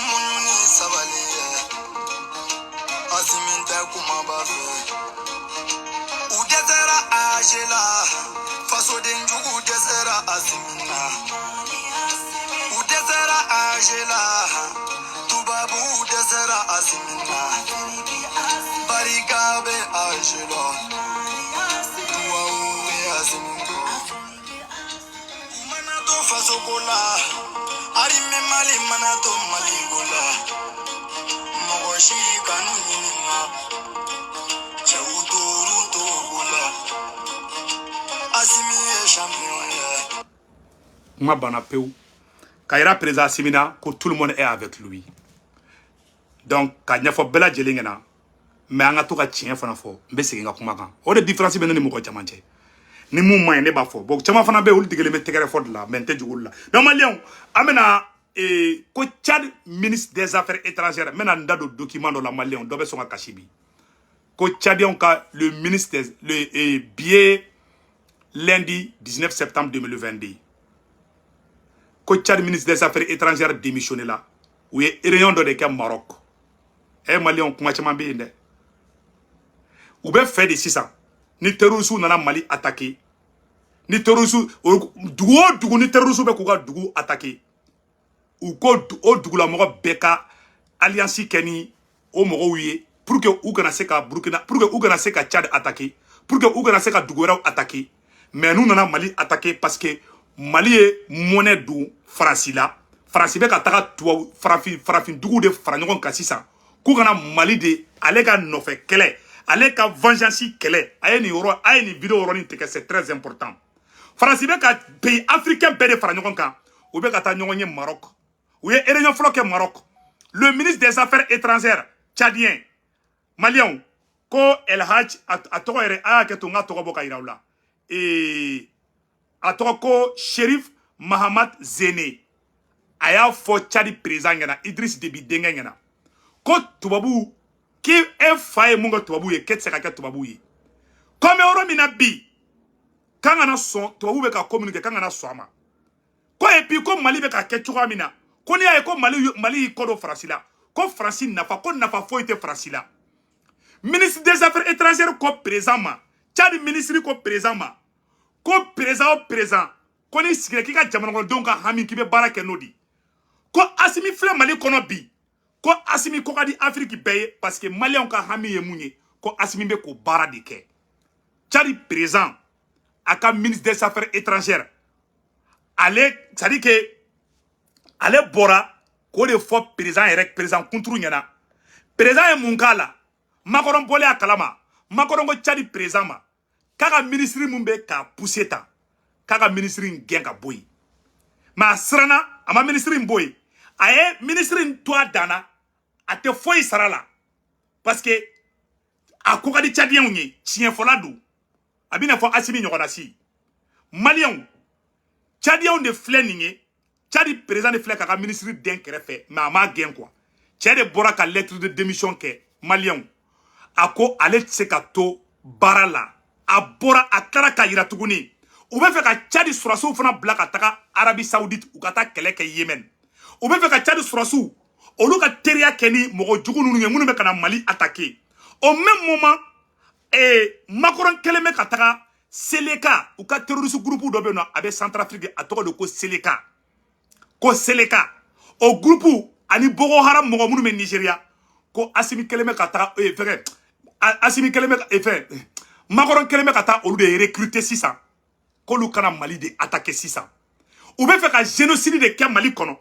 Speaker 5: muɲu ni sabali ye. Asimi tɛ kumaba fɛ, u dɛsɛra âge la, fasoden jugu dɛsɛra Asimi na, u dɛsɛra âge la, tubabu dɛsɛra Asimi na. Barika bɛ âge la, duwawu bɛ Asimi kɔ. U mana to fasoko la, armée Mali mana to Maliko la, mɔgɔ si kanu ɲininka, cɛw tor'u togo la. Asimi ye champion ye.
Speaker 1: Kuma banna pewu. Ka yira président Asimi na ko tout le monde est avec lui. Donc ka ɲɛfɔ bɛɛ lajɛlen ɲɛna, mais an ka to ka tiɲɛ fana fɔ. N bɛ segin ka kuma kan, o de différence bɛ ne ni mɔgɔ caman cɛ. Ni mun man ɲi, ne b'a fɔ. Bon, caman fana bɛ yen, olu degelen bɛ tɛgɛrɛ fɔ de la, mais n tɛ jugu olu la. Donc maliyɛnw, an bɛna ko Tchad ministre des Affaires étrangères, n bɛna n da don document dɔ la. Maliyɛnw, dɔ bɛ sɔn ka kasi bi. Ko Tchadien ka le ministre des le billet lundi 19 septembre 2022, ko Tchad ministre des Affaires étrangères démissionné la. U ye réunion dɔ de kɛ Maroc. Maliyɛnw, kuma caman bɛ yen dɛ. U bɛ fɛ de sisan, ni terroristes nana Mali attaquer, ni terroristes, dugu o dugu, ni terroristes bɛ k'u ka dugu attaquer, u ko o dugulamɔgɔ bɛɛ ka alliance kɛ ni o mɔgɔw ye pour que u kana se ka Burkina, pour que u kana se ka Tchad attaquer, pour que u kana se ka dugu wɛrɛw attaquer. Mais n'u nana Mali attaquer, parce que Mali ye mɔnɛ don Faransi la, Faransi bɛ ka taga tubabu farafin duguw de fara ɲɔgɔn kan sisan k'u kana Mali de. Ale ka nɔfɛ kɛlɛ, ale ka vengeance kɛlɛ. A ye nin yɔrɔ, a ye nin vidéo yɔrɔnin tigɛ, c'est très important. Faransi bɛ ka pays africain bɛɛ de fara ɲɔgɔn kan, u bɛ ka taa ɲɔgɔn ye Maroc. U ye réunion fɔlɔ kɛ Maroc. Le ministre des Affaires étrangères tchadien, maliyɛnw, ko El Hadj, a tɔgɔ yɛrɛ, a y'a kɛ to n ka tɔgɔ bɔ ka yira u la. A tɔgɔ ko Sherif Mahamad Zene. A y'a fɔ Tchad président ɲɛna, Idriss Déby denkɛ ɲɛna, ko tubabu k'e e fa ye mun kɛ tubabu ye, k'e tɛ se ka kɛ tubabu ye. Ko an bɛ yɔrɔ min na bi, k'an kana sɔn tubabu bɛ ka ko minnu kɛ, k'an kana sɔn a ma. Ko et puis ko Mali bɛ ka kɛ cogoya min na, ko n'i y'a ye ko Mali y'i kɔ don Faransi la, ko Faransi nafa, ko nafa foyi tɛ Faransi la. Ministre des Affaires étrangères ko président ma, Tchad ministre ko président ma, ko président o président, ko n'i sigira k'i ka jamana kɔnɔdenw ka hami, k'i bɛ baara kɛ n'o de. Ko Asimi filɛ Mali kɔnɔ bi, ko Asimi ko ka di Afiriki bɛɛ ye, parce que maliyɛnw ka hami ye mun ye, ko Asimi bɛ k'o baara de kɛ. Tchad président a ka ministre des Affaires étrangères, ale, c'est à dire que ale bɔra k'o de fɔ président yɛrɛ, président kunturu ɲɛna. Président ye mun k'a la? Macron bɔlen a kalama, Macron ko Tchad président ma k'a ka ministre mun bɛ k'a pousser tan, k'a ka ministre in gɛn ka bɔ yen. Mais a siranna, a ma ministre in bɔ yen, a ye ministre in to a dan na, a tɛ foyi sara la, parce que a ko ka di Tchadiens ye. Tiɲɛfɔla don, a bɛna fɔ Asimi ɲɔgɔnna si. Maliyɛnw, Tchadiens de filɛ nin ye. Tchad président de filɛ k'a ka ministre den kɛrɛfɛ, mais a m'a gɛn quoi. Cɛ de bɔra ka lettre de démission kɛ. Maliyɛnw, a ko ale tɛ se ka to baara la. A bɔra, a tilara ka yira tuguni, u bɛ fɛ ka Tchad sɔrɔsiw fana bila ka taga Arabie Saoudite, u ka taa kɛlɛ kɛ Yémen. U bɛ fɛ ka Tchad sɔrɔsiw olu ka teriya kɛ ni mɔgɔ jugu ninnu ye, minnu bɛ ka na Mali attaquer. Au même moment, Et Macron kɛlen bɛ ka taga Seleka, u ka terroriste groupe dɔ bɛ yen nɔ, a bɛ Centrafrique, a tɔgɔ de ko Seleka. Ko Seleka, o groupe ani Boko Haram mɔgɔ minnu bɛ Nigeria, ko Asimi kɛlen bɛ ka taga fɛngɛ, Asimi kɛlen bɛ fɛn, Macron kɛlen bɛ ka taa olu de recruter sisan, k'olu kana Mali de attaquer sisan. U bɛ fɛ ka génocide de kɛ Mali kɔnɔ,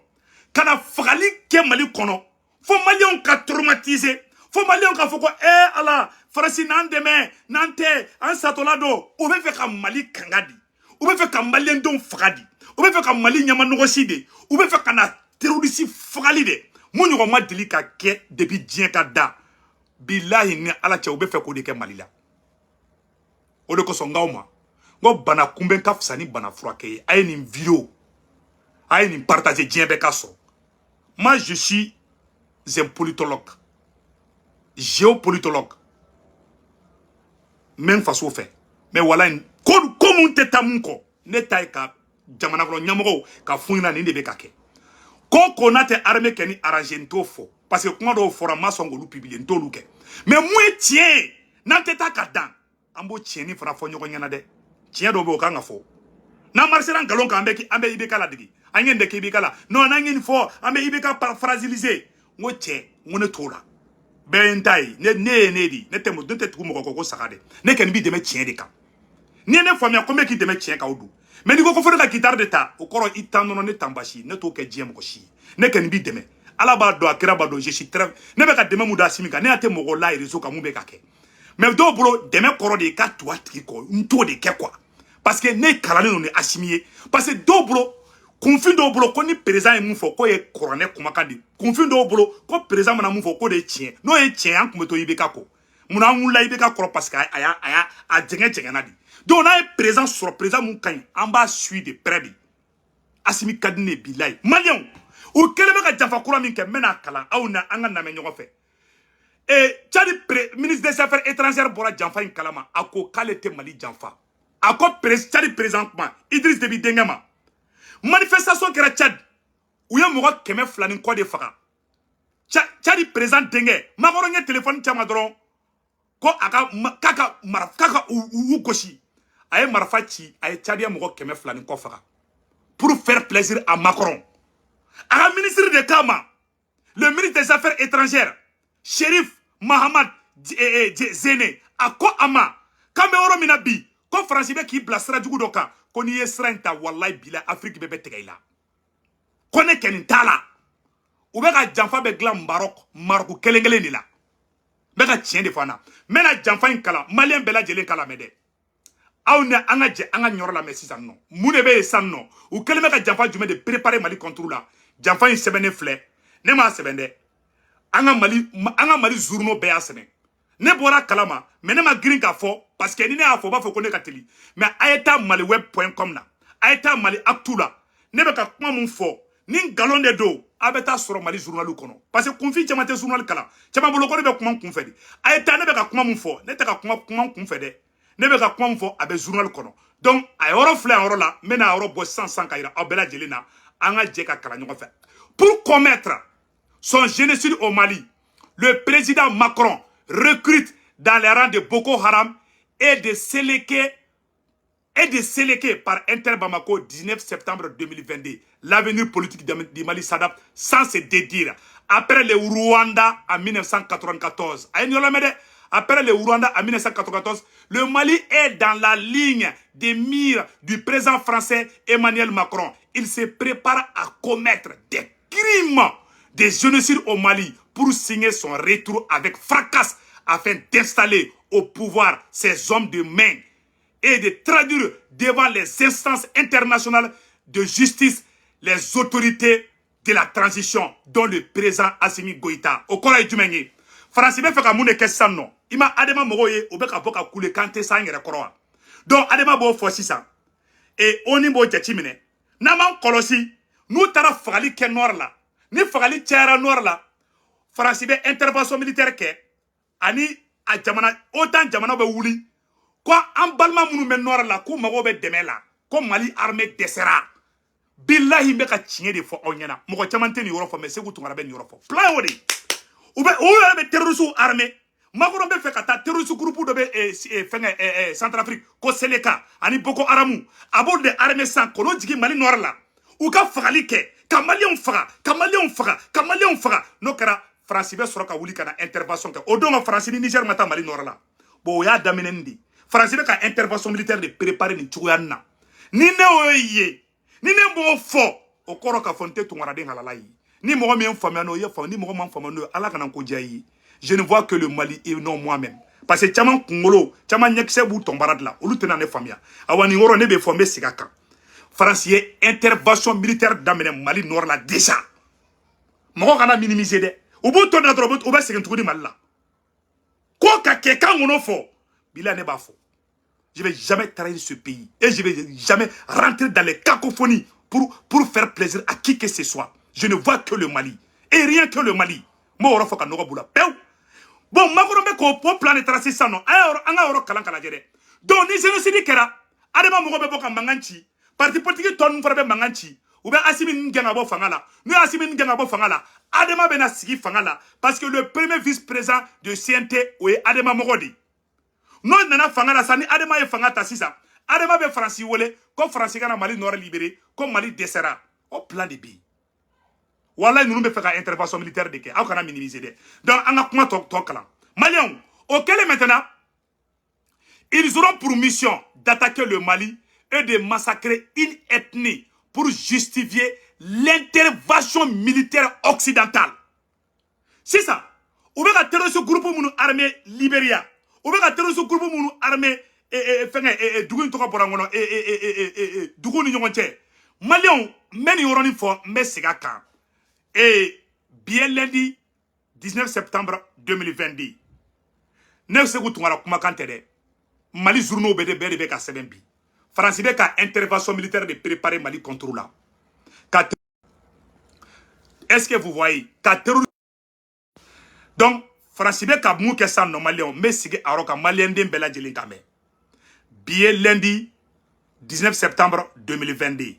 Speaker 1: ka na fagali kɛ Mali kɔnɔ, fo Maliyɛnw ka traumatiser, fo Maliyɛnw ka fɔ ko ee Ala, Faransi n'an dɛmɛ, n'an tɛ an satɔla don. U bɛ fɛ ka Mali kanga di, u bɛ fɛ ka Maliyɛndenw faga di, u bɛ fɛ ka Mali ɲamanɔgɔsi de, u bɛ fɛ ka na terroriste fagali de mun ɲɔgɔn ma deli ka kɛ depuis diɲɛ ka da. Bilahi, ni Ala cɛ, u bɛ fɛ k'o de kɛ Mali la. O de kosɔn n k'aw ma n ko bana kunbɛn ka fisa ni bana furakɛ ye. A ye nin vidéo, a ye nin partager, diɲɛ bɛɛ ka sɔrɔ. Moi, je suis un politologue, géopolitologue, n bɛ n faso fɛ, mais walayi, ko mun tɛ taa mun kɔ, ne ta ye ka jamana kɔnɔ ɲɛmɔgɔw ka f'u ɲɛna nin de bɛ ka kɛ. Ko n'a tɛ armée kɛ ni arranger, n t'o fɔ, parce que kuma dɔw fɔra, n ma sɔn k'olu publier, n t'olu kɛ. Mais mun ye tiɲɛ ye, n'an tɛ taa ka dan, an b'o tiɲɛni fana fɔ ɲɔgɔn ɲɛna dɛ. Tiɲɛ dɔw bɛ yen, o kan ka fɔ. N'an marisera nkalon kan, an bɛ IBK ladege, an ye nin de kɛ IBK la. Non, n'an ye nin fɔ, an bɛ IBK fragiliser. N ko cɛ, n ko ne t'o la, bɛɛ ye n ta ye. Ne ye ne de, ne tɛ tugu mɔgɔ kɔ ko saga dɛ. Ne kɔni b'i dɛmɛ tiɲɛ de kan. N'i ye ne faamuya ko n bɛ k'i dɛmɛ tiɲɛ kan, o don. Mais n'i ko fo ne ka guitare de ta, o kɔrɔ i tan dɔrɔn, ne tan basi, ne t'o kɛ diɲɛ mɔgɔ si ye. Ne kɔni b'i dɛmɛ, Ala b'a dɔn, a kira b'a dɔn. Je suis très, ne bɛ ka dɛmɛ mun da Asimi kan, ne y'a tɛ mɔgɔ la réseau kan mun bɛ ka kɛ. Mais dɔw bolo, dɛmɛ kɔrɔ de ye ka tugu a tigi kɔ. N t'o de kɛ quoi, parce que ne kalannen don ni Asimi ye. Parce que dɔw bolo, kunfin dɔw bolo, ko ni président ye mun fɔ, k'o ye kuranɛ kumakan de. Kunfin dɔw bolo, ko président mana mun fɔ, k'o de ye tiɲɛ. N'o ye tiɲɛ ye, an tun bɛ to IBK kɔ. Munna an wulila IBK kɔrɔ? Parce que a y'a a jɛngɛ jɛngɛnna de. Donc n'a ye président sɔrɔ, président mun ka ɲi, an b'a suit de près de. Asimi ka di ne ye, bilayi. Maliyɛnw, u kɛlen bɛ ka janfa kura min kɛ, n bɛna kalan aw na, an ka lamɛn ɲɔgɔn fɛ. Et Tchad ministre des Affaires étrangères bɔra janfa in kalama, a ko k'ale tɛ Mali janfa. A ko Tchad président kuma Idriss Déby denkɛ ma. Manifestation kɛra Tchad, u ye mɔgɔ 200 ni kɔ de faga. Tchad président denkɛ Macron ye téléphone caman dɔrɔn ko a ka k'a ka mara, k'a ka u gosi. A ye marifa ci, a ye Tchadien mɔgɔ 200 ni kɔ faga pour faire plaisir à Macron. A ka ministre de kama, le ministre des Affaires étrangères, Sherif Mahamad Zene, a ko a ma k'an bɛ yɔrɔ min na bi, ko Faransi bɛ k'i bila sira jugu dɔ kan, ko n'i ye sira in ta, walayi bila, Afiriki bɛɛ bɛ tigɛ i la, ko ne kɛ nin t'a la. U bɛ ka janfa bɛ dilan Maroc, Maroc kelen kelen de la. N bɛ ka tiɲɛ de fɔ an na. N bɛna janfa in kalan, Maliyɛn bɛɛ lajɛlen k'a lamɛn dɛ. Aw ni an ka jɛ an ka ɲɔrɔ lamɛn sisan nɔ. Mun de bɛ yen sisan nɔ? U kɛlen bɛ ka janfa jumɛn de préparer Mali contre la? Janfa in sɛbɛnnen filɛ, ne m'a sɛbɛn dɛ. An ka Mali journaux bɛɛ y'a sɛbɛn. Ne bɔra kalama, mais ne ma girin k'a fɔ, parce que ni ne y'a fɔ, u b'a fɔ ko ne ka teli. Mais a ye taa maliweb.com na, a ye taa Mali Actu la. Ne bɛ ka kuma mun fɔ, ni nkalon de don, a bɛ taa sɔrɔ Mali journal kɔnɔ, parce que kunfin caman tɛ journal kalan. Caman bolo ko ne bɛ kuma n kun fɛ de. A ye taa, ne bɛ ka kuma mun fɔ, ne tɛ ka kuma n kun fɛ dɛ. Ne bɛ ka kuma mun fɔ, a bɛ journal kɔnɔ. Donc a yɔrɔ filɛ, a yɔrɔ la, n bɛna a yɔrɔ bɔ sisan sisan ka yira aw bɛɛ lajɛlen na. An ka jɛ ka kalan ɲɔgɔn fɛ. Pour commettre son génocide au Mali, le président Macron recrute dans les rangs de Boko Haram et de Seleke et de Seleke par Inter Bamako, 19 septembre 2022. L'avenir politique du Mali s'adapte sans se dédire. Après le Rwanda en 1994, après le Rwanda en 1994, le Mali est dans la ligne des mires du président français Emmanuel Macron. Il se prépare à commettre des crimes de génocide au Mali pour signer son retour avec fracas afin d'installer au pouvoir ses hommes de main et de traduire devant les instances internationales de justice les autorités de la transition, dont le président Assimi Goïta. O kɔrɔ ye jumɛn ye? Faransi bɛ fɛ ka mun de kɛ sisan nɔ? I ma Adema mɔgɔw ye, o bɛ ka bɔ ka kule k'an tɛ s'an yɛrɛ kɔrɔ wa? Donc Adema b'o fɔ sisan et ONU b'o jateminɛ. N'an m'an kɔlɔsi, n'u taara fagali kɛ nord la, ni fagali cayara nord la, Faransi bɛ intervention militaire kɛ ani a jamana OTAN jamana bɛ wuli ko an balima minnu bɛ nord la, k'u mago bɛ dɛmɛ la, ko Mali armée dɛsɛra. Bilahi, n bɛ ka tiɲɛ de fɔ aw ɲɛna. Mɔgɔ caman tɛ nin yɔrɔ fɔ, mais Segu Tunkara bɛ nin yɔrɔ fɔ. Plan y'o de ye. U bɛ u yɛrɛ bɛ terroristes armé. Macron bɛ fɛ ka taa terroriste groupe dɔ bɛ fɛngɛ Centrafrique ko Seleka ani Boko Haram, a b'o de armée san k'o jigin Mali nord la, u ka fagali kɛ, ka Maliyɛnw faga, ka Maliyɛnw faga, ka Maliyɛnw faga. N'o kɛra, Faransi bɛ sɔrɔ ka wuli ka na intervention kɛ. O don ka Faransi ni Niger ma taa Mali nord la. Bon, o y'a daminɛ de. Faransi bɛ ka intervention militaire de préparer nin cogoya nin na. Ni ne y'o ye, ni ne m'o fɔ, o kɔrɔ k'a fɔ n tɛ tunkaraden halala ye. Ni mɔgɔ min ye n faamuya n'o ye faamu, ni mɔgɔ ma faamuya n'o ye, Ala kana ko diya i ye. Je ne vois que le Mali et non moi-même, parce que caman kunkolo, caman ɲɛkisɛ b'u tɔnbara de la, olu tɛna ne faamuya. Awa, nin yɔrɔ ne bɛ fɔ, n bɛ segin a kan: Faransi ye intervention militaire daminɛ Mali nord la déjà. Mɔgɔ kana minimiser dɛ. U b'u to na dɔrɔn, u bɛ segin tuguni Mali la. Ko ka kɛ k'an kɔnɔ fɔ bila, ne b'a fɔ, je vais jamais trahir ce pays et je vais jamais rentrer dans les cacophonies pour faire plaisir à qui que ce soit. Je ne vois que le Mali et rien que le Mali. N b'o yɔrɔ fɔ ka nɔgɔ b'u la pewu. Bon, Macron bɛ k'o plan de tracer sisan nɔ. A y'a yɔrɔ, an ka yɔrɔ kalan ka lajɛ dɛ. Donc ni génocide kɛra, Adama mɔgɔ bɛ bɔ ka mankan ci, parti politique tɔ ninnu fana bɛ mankan ci, u bɛ Assimi ninnu gɛn ka bɔ fanga la. N'u ye Assimi ninnu gɛn ka bɔ fanga la, Adama bɛna sigi fanga la, parce que le premier vice-président de CNT, o ye Adama mɔgɔ de ye. N'o nana fanga la sisan, ni Adama ye fanga ta sisan, Adama bɛ Faransi wele ko Faransi ka na Mali nord libéré, ko Mali dɛsɛra. O plan de bɛ yen. Walayi, ninnu bɛ fɛ ka intervention militaire de kɛ. Aw kana minimiser dɛ. Donc an ka kuma tɔ kalan, Maliyɛnw. O kɛlen, maintenant ils auront pour mission d'attaquer le Mali et de massacrer une ethnie pour justifier l'intervention militaire occidentale. Sisan u bɛ ka terroriste groupe minnu armé Libéria, u bɛ ka terroriste groupe minnu armé fɛngɛ, dugu in tɔgɔ bɔra n kɔnɔ, dugu ni ɲɔgɔn cɛ. Maliyɛnw, n bɛ nin yɔrɔnin fɔ, n bɛ segin a kan. Bi ye lundi 19 septembre 2022. Ne Segu Tunkara kumakan tɛ dɛ. Mali journaux bɛɛ de, bɛɛ de bɛ ka sɛbɛn bi. Faransi bɛ ka intervention militaire de préparer Mali contre la. Ka, est-ce que vous voyez, ka terroriste. Donc Faransi bɛ ka mun kɛ sisan nɔ? Maliyɛnw, n bɛ sigi a yɔrɔ kan, maliyɛnden bɛɛ lajɛlen ka mɛn. Bi ye lundi 19 septembre 2022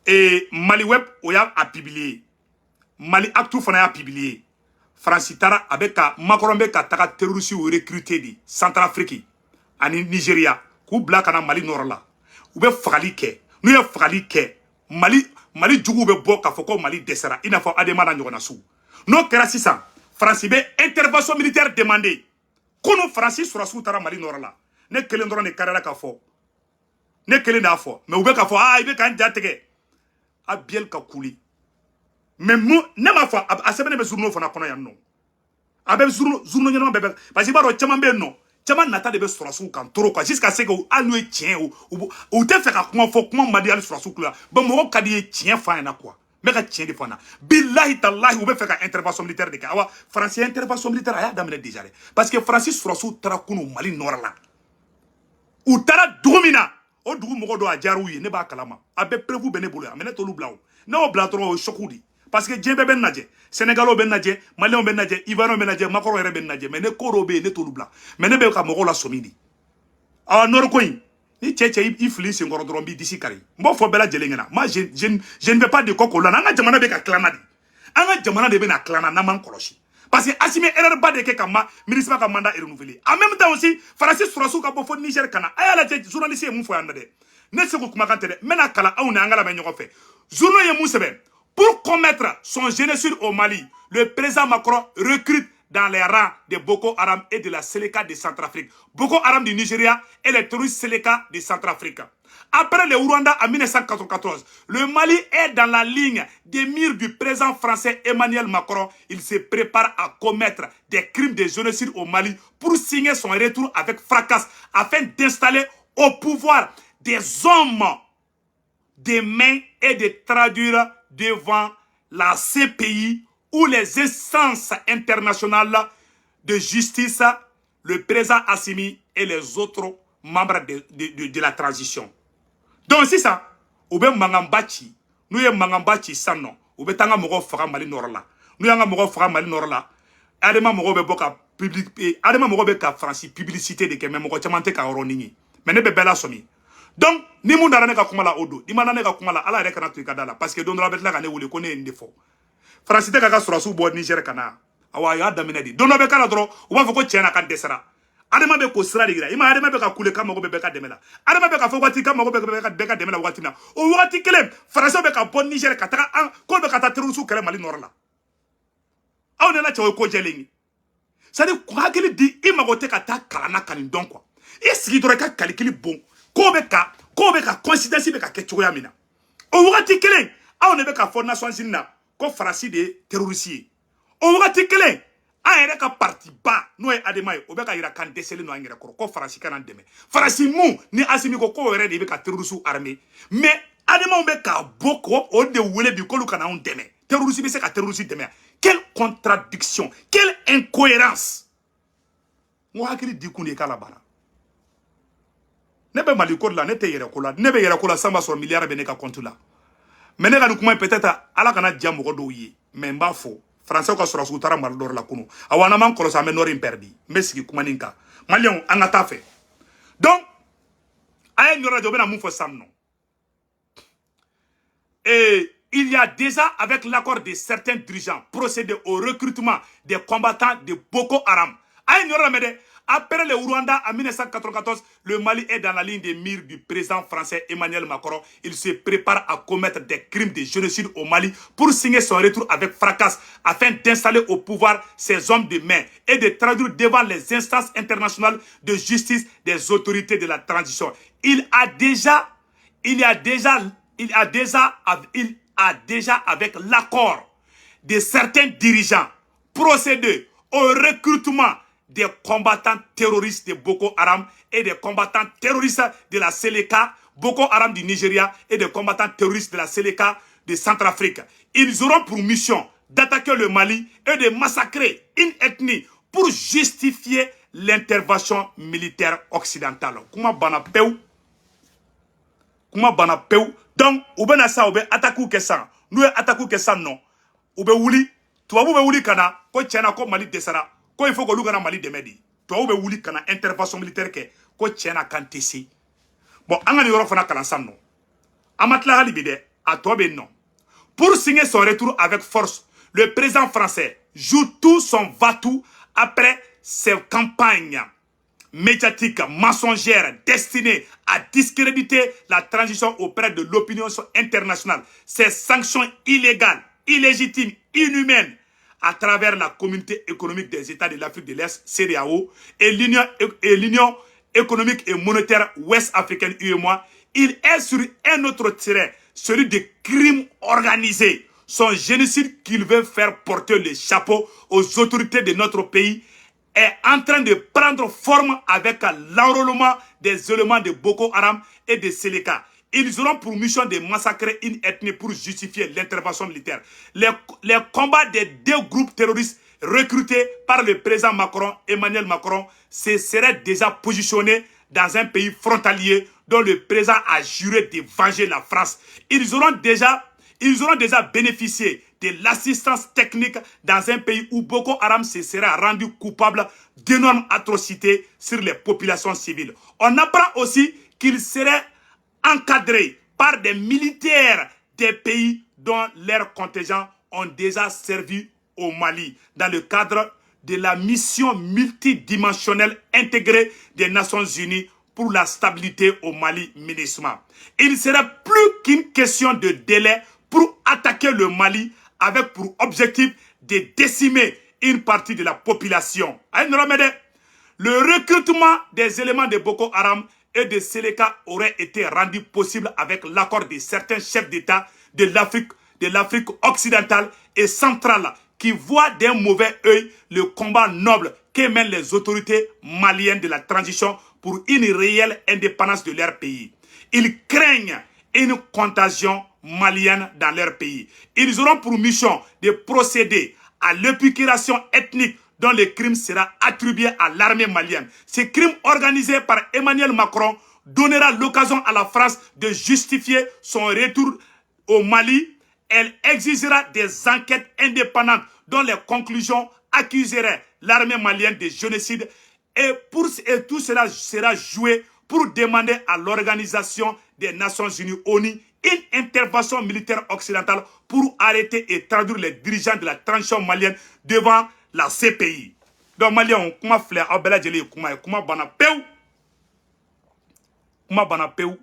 Speaker 1: et Mali Web, o y'a a publier, Mali Actu fana y'a publier. Faransi taara, a bɛ ka Macron bɛ ka taga terroriste recruter de Centrafrique ani Nigeria k'u bila ka na Mali nord la. U bɛ fagali kɛ. N'u ye fagali kɛ, Mali juguw bɛ bɔ k'a fɔ ko Mali dɛsɛra, i n'a fɔ Adema n'a ɲɔgɔnna sugu. N'o kɛra sisan, Faransi bɛ intervention militaire demander. Kunu Faransi sɔrɔsiw taara Mali nord la. Ne kelen dɔrɔn de karila k'a fɔ, ne kelen de y'a fɔ, mais u bɛ k'a fɔ: aa, i bɛ k'an ja tigɛ a biyɛli ka kuli. Mais mu ne m'a fɔ, a sɛbɛnnen bɛ journaux fana kɔnɔ yan nɔ, a bɛ journaux ɲɛnama bɛɛ bɛ, parce que i b'a dɔn, caman bɛ yen nɔ, caman nata de bɛ sɔrɔsiw kan trop quoi, jusqu'à ce que hali n'o ye tiɲɛ ye, u tɛ fɛ ka kuma fɔ, kuma man di hali sɔrɔsiw tulo la. Bon, mɔgɔ ka di ye tiɲɛ f'a ɲɛna quoi. N bɛ ka tiɲɛ de fɔ na. Bilahi talahi, u bɛ fɛ ka intervention militaire de kɛ. Awa, Faransi intervention militaire, a y'a daminɛ déjà dɛ, parce que Faransi sɔrɔsiw taara kunu Mali nord la. U taara dugu min na, o dugu mɔgɔ dɔ, a diyara u ye. Ne b'a kalama, a bɛɛ preuve bɛ ne bolo yan, mais ne t'olu bila. O ne y'o bila dɔrɔn, o ye choc de, parce que diɲɛ bɛɛ bɛ n lajɛ. Sénégalais bɛ n lajɛ, Maliyɛnw bɛ n lajɛ, Ivoiriyɛnw bɛ n lajɛ, Macron yɛrɛ bɛ n lajɛ. Mais ne ko dɔw bɛ yen, ne t'olu bila, mais ne bɛ ka mɔgɔw lasɔmi de. Awa, nord ko in, ni cɛ cɛ i fili senkɔrɔ dɔrɔn, n b'i disi kari. N b'o fɔ bɛɛ lajɛlen ɲɛna. Moi, je ne vais pas de kɔ k'o la. An ka jamana bɛ ka tilan de, an ka jamana de bɛ na tilan n'an m'an kɔlɔsi, parce que Assimi erreur ba de kɛ ka ma MINUSMA ka mandat renouveler. En même temps aussi, Faransi sɔrɔsiw ka bɔ fo Niger ka na. A y'a lajɛ, journaliste ye mun fɔ yan nɔ dɛ. Ne Segu kumakan tɛ dɛ. N bɛna kalan aw ni an ka lamɛn ɲɔgɔn fɛ. Journaux ye mun sɛbɛn? Pour commettre son génocide au Mali, le président Macron recrute dans les rangs de Boko Haram et de la Seleka de Centrafrique. Boko Haram du Nigeria et les terroristes Seleka de Centrafrique. Après le Rwanda en 1994, le Mali est dans la ligne des mires du président français Emmanuel Macron. Il se prépare à commettre des crimes de génocide au Mali pour signer son retour avec fracas afin d'installer au pouvoir des hommes des mains et de traduire devant la CPI ou les instances internationales de justice le président Assimi et les autres membres de la transition. Donc sisan, u bɛ mankanba ci. N'u ye mankanba ci sisan nɔ, u bɛ taa an ka mɔgɔw faga Mali nord la. N'u y'an ka mɔgɔw faga Mali nord la, Adama mɔgɔw bɛ bɔ ka public, Adama mɔgɔw bɛ ka Faransi publicité de kɛ, mais mɔgɔ caman tɛ ka yɔrɔnin ye. Mais ne bɛ bɛɛ lasɔmi. Donc ni mun dara ne ka kuma la, o don. Ni ma da ne ka kuma la, Ala yɛrɛ kana to i ka da la, parce que don dɔ la, a bɛ tila ka ne wele ko ne ye nin de fɔ. Faransi tɛ k'a ka sɔrɔsiw bɔ Niger ka na. Awa, a y'a daminɛ de. Don dɔ bɛ k'a la dɔrɔn, u b'a fɔ ko tiɲɛ na k'an dɛsɛra. Adama bɛ k'o sira de yira i ma. Adama bɛ ka kule k'a mago bɛ bɛɛ ka dɛmɛ la. Adama bɛ ka fɔ waati k'a mago bɛ bɛɛ ka dɛmɛ la waati min na, o wagati kelen, Faransɛw bɛ ka bɔ Niger ka taga an k'o bɛ ka taa terroriste kɛlɛ Mali nord la. Aw nana cɛ, o ye ko jɛlen ye. C'est à dire, hakili di i mago tɛ ka taa kalan na ka nin dɔn quoi. I sigi dɔrɔn, i ka calcul bon. Ko bɛ ka coïncidence bɛ ka kɛ cogoya min na, o wagati kelen, aw de bɛ ka fɔ Nations Unies na ko Faransi de ye terroriste ye. O wagati kelen, an yɛrɛ ka parti ba, n'o ye Adema ye, o bɛ ka yira k'an dɛsɛlen don an yɛrɛ kɔrɔ, ko Faransi kana dɛmɛ. Faransi mun ni Asimi ko k'o yɛrɛ de bɛ ka terroriste armé, mais Ademaw bɛ k'a bɔ k'o o de wele bi k'olu kana anw dɛmɛ. Terroriste bɛ se ka terroriste dɛmɛ? Quelle contradiction, quelle incohérence! N ko hakili di kun de ye k'a la baara. Ne bɛ Mali ko de la, ne tɛ yɛrɛ ko la. Ne bɛ yɛrɛ ko la san b'a sɔrɔ miliyari bɛ ne ka compte la. Mais ne ka nin kuma in, peut-être ala kana diya mɔgɔ dɔw ye, mais n b'a fɔ, Faransɛw ka sɔrɔsiw taara Mali nord la kunu. Awa, n'an m'an kɔlɔsi, an bɛ nord in perdi. N bɛ sigi kuma nin kan. Maliyɛnw, an ka taa fɛ. Donc a ye nin yɔrɔ lajɛ, u bɛna mun fɔ sisan nɔ? Et il y a déjà, avec l'accord de certains dirigeants, procédé au recrutement des combattants de Boko Haram. A ye nin yɔrɔ lamɛn dɛ. Après le Rwanda en 1994, le Mali est dans la ligne de mire du président français Emmanuel Macron. Il se prépare à commettre des crimes de génocide au Mali pour signer son retour avec fracas afin d'installer au pouvoir ses hommes de main et de traduire devant les instances internationales de justice des autorités de la transition. Il a déjà, avec l'accord de certains dirigeants, procédé au recrutement des combattants terroristes de Boko Haram et des combattants terroristes de la Seleka, Boko Haram du Nigeria et des combattants terroristes de la Seleka de Centrafrique. Ils auront pour mission d'attaquer le Mali et de massacrer une ethnie pour justifier l'intervention militaire occidentale. Kuma bana pewu. Kuma bana pewu. Donc, u bɛna sa, u bɛ attaque kɛ sisan. N'u ye attaque kɛ sisan nɔ, u bɛ wuli, tubabu bɛ wuli ka na ko tiɲɛna ko Mali dɛsɛra, ko il faut k'olu kana Mali dɛmɛ de. Tubabu bɛ wuli ka na intervention militaire kɛ ko tiɲɛna k'an tɛ se. Bon, an ka nin yɔrɔ fana kalan sisan nɔ. An ma tila hali bi dɛ, a tɔ bɛ yen nɔ. Pour signer son retour avec force, le président français joue tout son va-tout après ses campagnes médiatiques mensongères destinées à discréditer la transition auprès de l'opinion internationale. Ces sanctions illégales, illégitimes, inhumaines, à travers la Communauté économique des États de l'Afrique de l'Est, CEDEAO, et l'Union économique et monétaire ouest africaine, UEMOA, il est sur un autre terrain, celui des crimes organisés. Son génocide qu'il veut faire porter le chapeau aux autorités de notre pays est en train de prendre forme avec l'enrôlement des éléments de Boko Haram et de Seleka. Ils auront pour mission de massacrer une ethnie pour justifier l'intervention militaire. Les combats des deux groupes terroristes recrutés par le président Macron, Emmanuel Macron, se seraient déjà positionnés dans un pays frontalier dont le président a juré de venger la France. Ils auront déjà bénéficié de l'assistance technique dans un pays où Boko Haram se sera rendu coupable d'énormes atrocités sur les populations civiles. On apprend aussi qu'ils seraient encadrés par des militaires des pays dont leurs contingents ont déjà servi au Mali dans le cadre de la mission multidimensionnelle intégrée des Nations Unies pour la stabilité au Mali, MINUSMA. Il serait plus qu'une question de délai pour attaquer le Mali avec pour objectif de décimer une partie de la population. Le recrutement des éléments de Boko Haram et de Seleka aurait été rendu possible avec l'accord de certains chefs d'État de l'Afrique occidentale et centrale qui voient d'un mauvais œil le combat noble que mènent les autorités maliennes de la transition pour une réelle indépendance de leur pays. Ils craignent une contagion malienne dans leur pays. Ils auront pour mission de procéder à l'épuration ethnique dont le crime sera attribué à l'armée malienne. Ce crime organisé par Emmanuel Macron donnera l'occasion à la France de justifier son retour au Mali. Elle exigera des enquêtes indépendantes dont les conclusions accuseraient l'armée malienne de génocide et tout cela sera joué pour demander à l'Organisation des Nations Unies, ONU, une intervention militaire occidentale pour arrêter et traduire les dirigeants de la transition malienne devant la la CPI. Donc Maliens, kuma filɛ, aw bɛɛ lajɛlen ye kuma ye, kuma banna pewu, kuma banna pewu,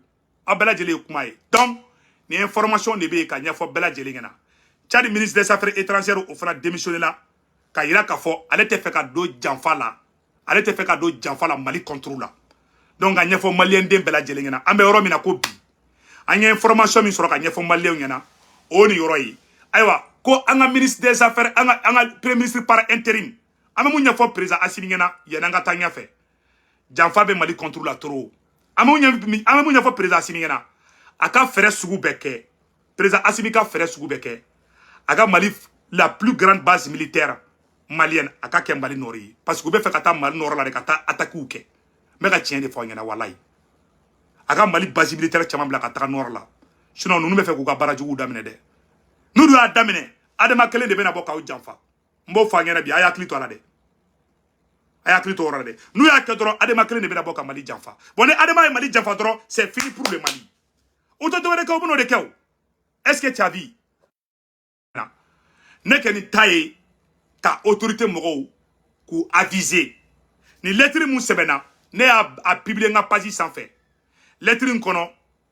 Speaker 1: aw bɛɛ lajɛlen ye kuma ye. Donc nin information de bɛ yen ka ɲɛfɔ bɛɛ lajɛlen ɲɛna. Tchad ministre des Affaires étrangères, o fana démissionné la ka yira k'a fɔ ale tɛ fɛ ka don janfa la, ale tɛ fɛ ka don janfa la Mali contre la. Donc ka ɲɛfɔ Malien den bɛɛ lajɛlen ɲɛna, an bɛ yɔrɔ min na ko bi, an ye information min sɔrɔ ka ɲɛfɔ Maliyɛnw ɲɛna, o ni yɔrɔ ye. Ayiwa, ko an ka ministre des Affaires, an ka premier ministre par intérim, an bɛ mun ɲɛfɔ président Assimi ɲɛna yanni an ka taa ɲɛfɛ? Janfa bɛ Mali contre la trop. An bɛ mun ɲɛfɔ président Assimi ɲɛna? A ka fɛɛrɛ sugu bɛɛ kɛ, président Assimi ka fɛɛrɛ sugu bɛɛ kɛ, a ka Mali, la plus grande base militaire malienne, a ka kɛ Mali nord ye, parce que u bɛ fɛ ka taa Mali nord la de ka taa attaque kɛ. N bɛ ka tiɲɛ de fɔ aw ɲɛna, walayi. A ka Mali base militaire caman bila ka taga nord la, sinon ninnu bɛ fɛ k'u ka baara juguw daminɛ dɛ. N'u dun y'a daminɛ, Adama kelen de bɛna bɔ k'aw janfa. N b'o fɔ a ɲɛna bi, a y'a hakili to a la dɛ, a y'a hakili to o yɔrɔ la dɛ. N'u y'a kɛ dɔrɔn, Adama kelen de bɛna bɔ ka Mali janfa. Bon, ni Adama ye Mali janfa dɔrɔn, c'est fini pour le Mali. O tɛ dɔwɛrɛ kɛ, o bɛn'o de kɛ o. Est ce que tu as vu? Ne kɛ ni ta ye ka autorité mɔgɔw k'u aviser. Ni lettre mun sɛbɛnna, ne y'a a publier n ka page sanfɛ. Lettre in kɔnɔ,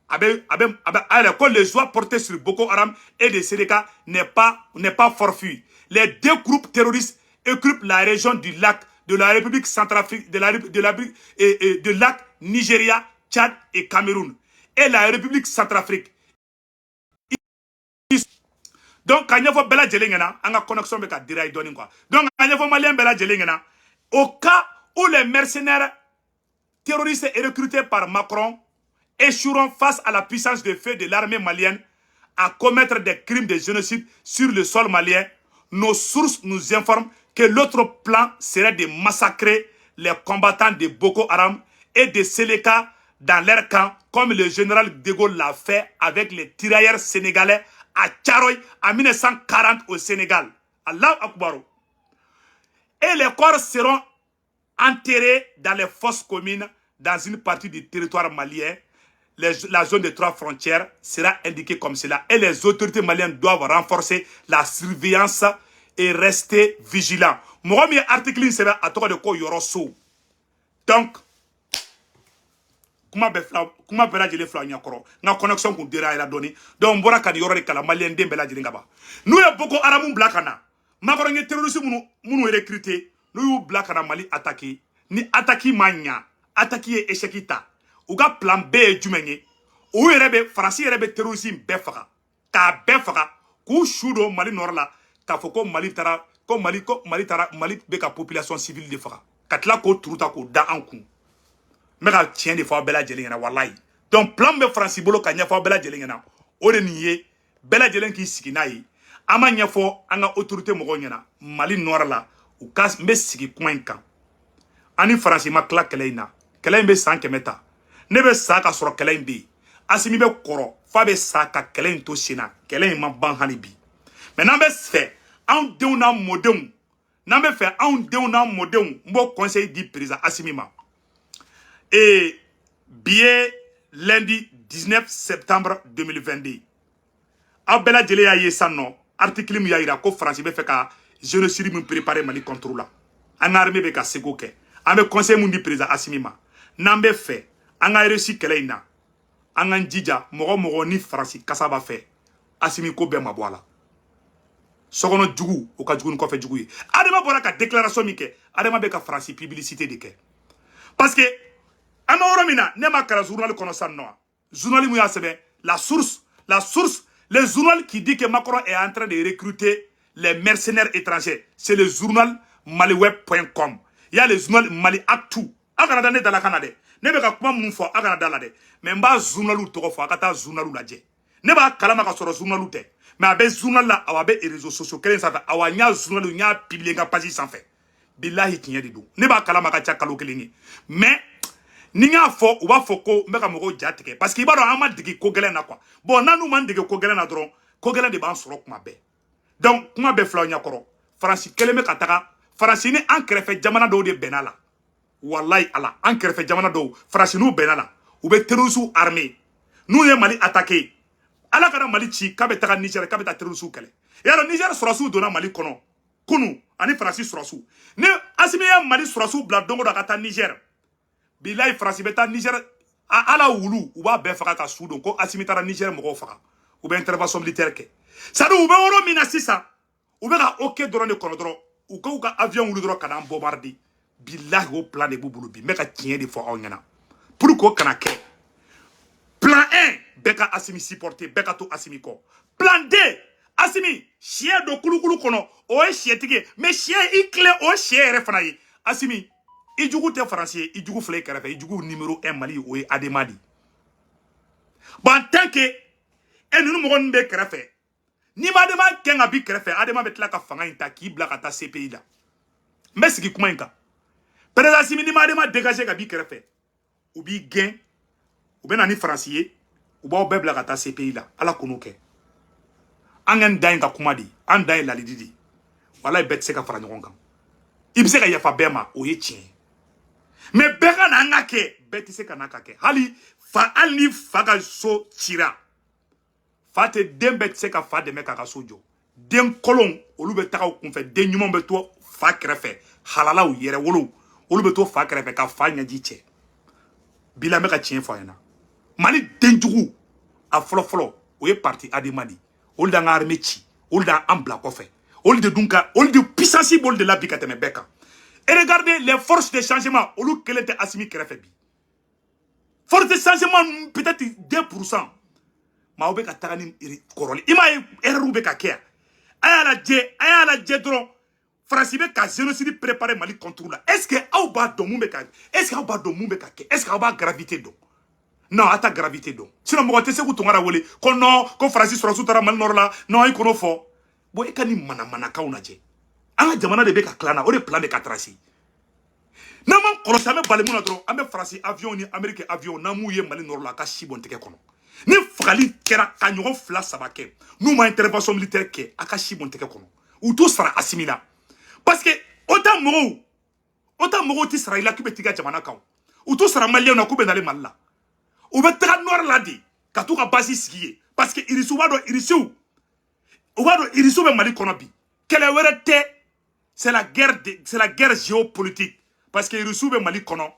Speaker 1: a bɛ a yɛrɛ ko les joies portées sur Boko Haram et de Séléka n'est pas forfait. Les deux groupes terroristes occupent la région du lac de la République centrafricaine, de la et de lac Nigeria, Tchad et Cameroun et la République centrafrique. Donc ka ɲɛfɔ bɛɛ lajɛlen ɲɛna, an ka connexion bɛ ka dérailler dɔɔni quoi. Donc ka ɲɛfɔ Malien bɛɛ lajɛlen ɲɛna, au cas où les mercenaires terroristes recrutés par Macron échoueront face à la puissance de feu de l'armée malienne à commettre des crimes de génocide sur le sol malien, nos sources nous informent que l'autre plan serait de massacrer les combattants de Boko Haram et de Seleka dans leur camp, comme le général de Gaulle l'a fait avec les tirailleurs sénégalais à Thiaroye en 1940 au Sénégal. Allah Akbar. Et les corps seront enterrés dans les fosses communes dans une partie du territoire malien. La zone des trois frontières sera indiquée comme cela. Et les autorités maliennes doivent renforcer la surveillance et rester vigilants. Mɔgɔ min ye article in sɛbɛn, a tɔgɔ de ko Yɔrɔ So. Donc kuma bɛɛ fila, kuma bɛɛ lajɛlen fila ɲɛkɔrɔ, n ka connexion kun dira la dɔɔni. Donc n bɔra ka nin yɔrɔ de kalan Malien den bɛɛ lajɛlen ka ban. N'u ye Boko Haram bila ka na, Macron ye terroriste minnu recruter, n'u y'u bila ka na Mali attaquer, ni attaque ma ɲa, attaque ye échec ta, u ka plan B ye jumɛn ye? U yɛrɛ bɛ, Faransi yɛrɛ bɛ terroriste in bɛɛ faga, k'a bɛɛ faga, k'u su don Mali nord la, k'a fɔ ko Mali taara, ko Mali taara, Mali bɛ ka population civile de faga, ka tila k'o turu ta k'o da an kun. N bɛ ka tiɲɛ de fɔ aw bɛɛ lajɛlen ɲɛna, walayi. Donc plan bɛ Faransi bolo ka ɲɛfɔ aw bɛɛ lajɛlen ɲɛna, o de nin ye. Bɛɛ lajɛlen k'i sigi n'a ye. An ma ɲɛfɔ an ka autorité mɔgɔw ɲɛna Mali nord la, u ka n bɛ sigi kuma in kan. An ni Faransi ma tila kɛlɛ in na. Kɛlɛ in bɛ san 100 ta. Ne bɛ sa ka sɔrɔ kɛlɛ in bɛ yen. Asimi bɛ kɔrɔ f'a bɛ sa ka kɛlɛ in to sen na. Kɛlɛ in ma ban hali bi. Mais n'an bɛ fɛ anw denw n'an mɔdenw, n'an bɛ fɛ anw denw n'an mɔdenw, n b'o conseil di président Asimi ma. Et bi ye lundi 19 septembre 2022. Aw bɛɛ lajɛlen y'a ye sisan nɔ, article min y'a yira ko Faransi bɛ fɛ ka génocide min préparer Mali contre la, an ka armée bɛ ka seko kɛ. An bɛ conseil mun di président Asimi ma? N'an bɛ fɛ an ka réussir kɛlɛ in na, an k'an jija. Mɔgɔ mɔgɔ ni Faransi kasa b'a fɛ, Asimi ko bɛɛ ma bɔ a la. Sokɔnɔ jugu, o ka jugu ni kɔfɛ jugu ye. Adama bɔra ka déclaration min kɛ, Adama bɛ ka Faransi publicité de kɛ, parce que an bɛ yɔrɔ min na, ne ma kalan journal kɔnɔ sisan nɔ. Journal mun y'a sɛbɛn? La Source, La Source, le journal qui dit que Macron est en train de recruter les mercenaires étrangers, c'est le journal maliweb.com. Il y a le journal Mali Actu. Aw kana da ne da la ka na dɛ. Ne bɛ ka kuma mun fɔ, aw kana da la dɛ. Mais n b'a journalu tɔgɔ fɔ, a ka taa journalu lajɛ. Ne b'a kalama ka sɔrɔ journalu tɛ. Mais a bɛ journal la, awa, a bɛ réseaux sociaux kelen sanfɛ. Awa, n y'a journalu, n y'a publier n ka page sanfɛ. Bilahi, tiɲɛ de don. Ne b'a kalama ka ca kalo kelen ye. Mais ni n y'a fɔ, u b'a fɔ ko n bɛ ka mɔgɔw ja tigɛ. Parce que i b'a dɔn, an ma dege ko gɛlɛn na quoi. Bon, n'an n'u ma dege ko gɛlɛn na dɔrɔn, ko gɛlɛn de b'an sɔrɔ kuma bɛɛ. Donc kuma bɛɛ filaw ɲɛkɔrɔ. Faransi kelen bɛ ka taga. Faransi ni an kɛrɛfɛ jamana dɔw de bɛnna la. Wallahi Ala, an kɛrɛfɛ jamana dɔw, Faransi n'u bɛnna la. U bɛ terroristes armé. N'u ye Mali attaqué, Ala kana Mali ci k'a bɛ taga Niger, k'a bɛ taa terroristes kɛlɛ. Y'a dɔn, Niger sɔrɔsiw donna Mali kɔnɔ kunu. Ani Faransi sɔrɔsiw, ni Asimi ye Mali sɔrɔsiw bila don o don a ka taa Niger, bilayi, Faransi bɛ taa Niger, ala wulu, u b'a bɛɛ faga ka su don ko Asimi taara Niger mɔgɔw faga. U bɛ intervention militaire kɛ. C'est à dire, u bɛ yɔrɔ min na sisan, u bɛ ka OK dɔrɔn de kɔnɔ dɔrɔn, u k'u ka avion wuli dɔrɔn ka n'an bombarder. Bilahi, o plan de b'u bolo bi. N bɛ ka tiɲɛ de fɔ aw ɲɛna pour que o kana kɛ. Plan 1, bɛɛ ka Asimi supporter, bɛɛ ka to Asimi kɔ. Plan 2, Asimi siyɛ don kulukulu kɔnɔ, o ye siyɛtigi ye, mais siyɛ i tilen, o ye siyɛ yɛrɛ fana ye. Asimi, i jugu tɛ Faransi ye, i jugu filɛ i kɛrɛfɛ, i jugu numéro 1 Mali, o ye ADEMA de ye. Bon, en tant que e ninnu mɔgɔ ninnu bɛ kɛrɛfɛ, n'i ma ADEMA gɛn ka b'i kɛrɛfɛ, ADEMA bɛ tila ka fanga in ta k'i bila ka taa CPI la. N bɛ sigi kuma in kan. Président Asimi, n'i ma ADEMA dégager ka b'i kɛrɛfɛ, u b'i gɛn, u bɛ na ni Faransi ye, u b'aw bɛɛ bila ka taa CPI la. Ala k'o kɛ. An ka nin da in ka kuma de, an da ye lalidi de. Walayi, bɛɛ tɛ se ka fara ɲɔgɔn kan. I bɛ se ka yafa bɛɛ ma, o ye tiɲɛ ye, mais bɛɛ ka na an ka kɛ, bɛɛ tɛ se ka n'a ka kɛ. Hali fa, hali ni fa ka so cira, fa tɛ den bɛɛ tɛ se ka fa dɛmɛ k'a ka so jɔ. Den kolon, olu bɛ taga u kunfɛ, den ɲumanw bɛ to fa kɛrɛfɛ, halalaw yɛrɛ wolow, olu bɛ to fa kɛrɛfɛ ka fa ɲɛji cɛ. Bila n bɛ ka tiɲɛ fɔ a ɲɛna. Mali denjugu a fɔlɔ fɔlɔ, o ye parti ADEMA de ye. Olu de y'an ka armée ci, olu de y'an bila kɔfɛ, olu de dun ka olu de puissance b'olu de la bi ka tɛmɛ bɛɛ kan. Et regardez les forces de changement, olu kelen tɛ Asimi kɛrɛfɛ bi. Force de changement, peut-être 2%. Maaw bɛ ka taga ni kɔrɔli, i m'a ye, erreur bɛ ka kɛ yan. A y'a lajɛ, a y'a lajɛ dɔrɔn, Faransi bɛ ka génocide préparer Mali contre la. Est ce que aw b'a dɔn mun bɛ ka, est ce que aw b'a dɔn mun bɛ ka kɛ? Est ce que aw b'a gravité dɔn? Non, a ta gravité dɔn. Sinon mɔgɔ tɛ Segu Tunkara wele ko non, ko Faransi sɔrɔsiw taara Mali nord la. Non, i kɔnɔ fɔ. Bon, e ka nin manamanakanw lajɛ. An ka jamana de bɛ ka tila na, o de plan bɛ ka tracer. N'an m'an kɔlɔsi, an bɛ bali mun na dɔrɔn, an bɛ Faransi avion ni Amérique avion, n'an m'u ye Mali nord la, a ka si bɔn tigɛ kɔnɔ. Ni fagali kɛra ka ɲɔgɔn fila saba kɛ, n'u ma intervention militaire kɛ, a ka si bɔn tigɛ kɔnɔ. U t'u sara Asimi la, parce que OTAN mɔgɔw, OTAN mɔgɔw ti sara i la k'u bɛ t'i ka jamana kan. U t'u sara Maliyɛnw na k'u bɛ nalen Mali la. U bɛ taga nord la de ka t'u ka base sigi yen, parce que Irisiw b'a dɔn, Irisiw, u b'a dɔn Irisiw bɛ Mali kɔnɔ bi. Kɛlɛ wɛrɛ tɛ, c'est la guerre géopolitique, parce que Irisiw bɛ Mali kɔnɔ,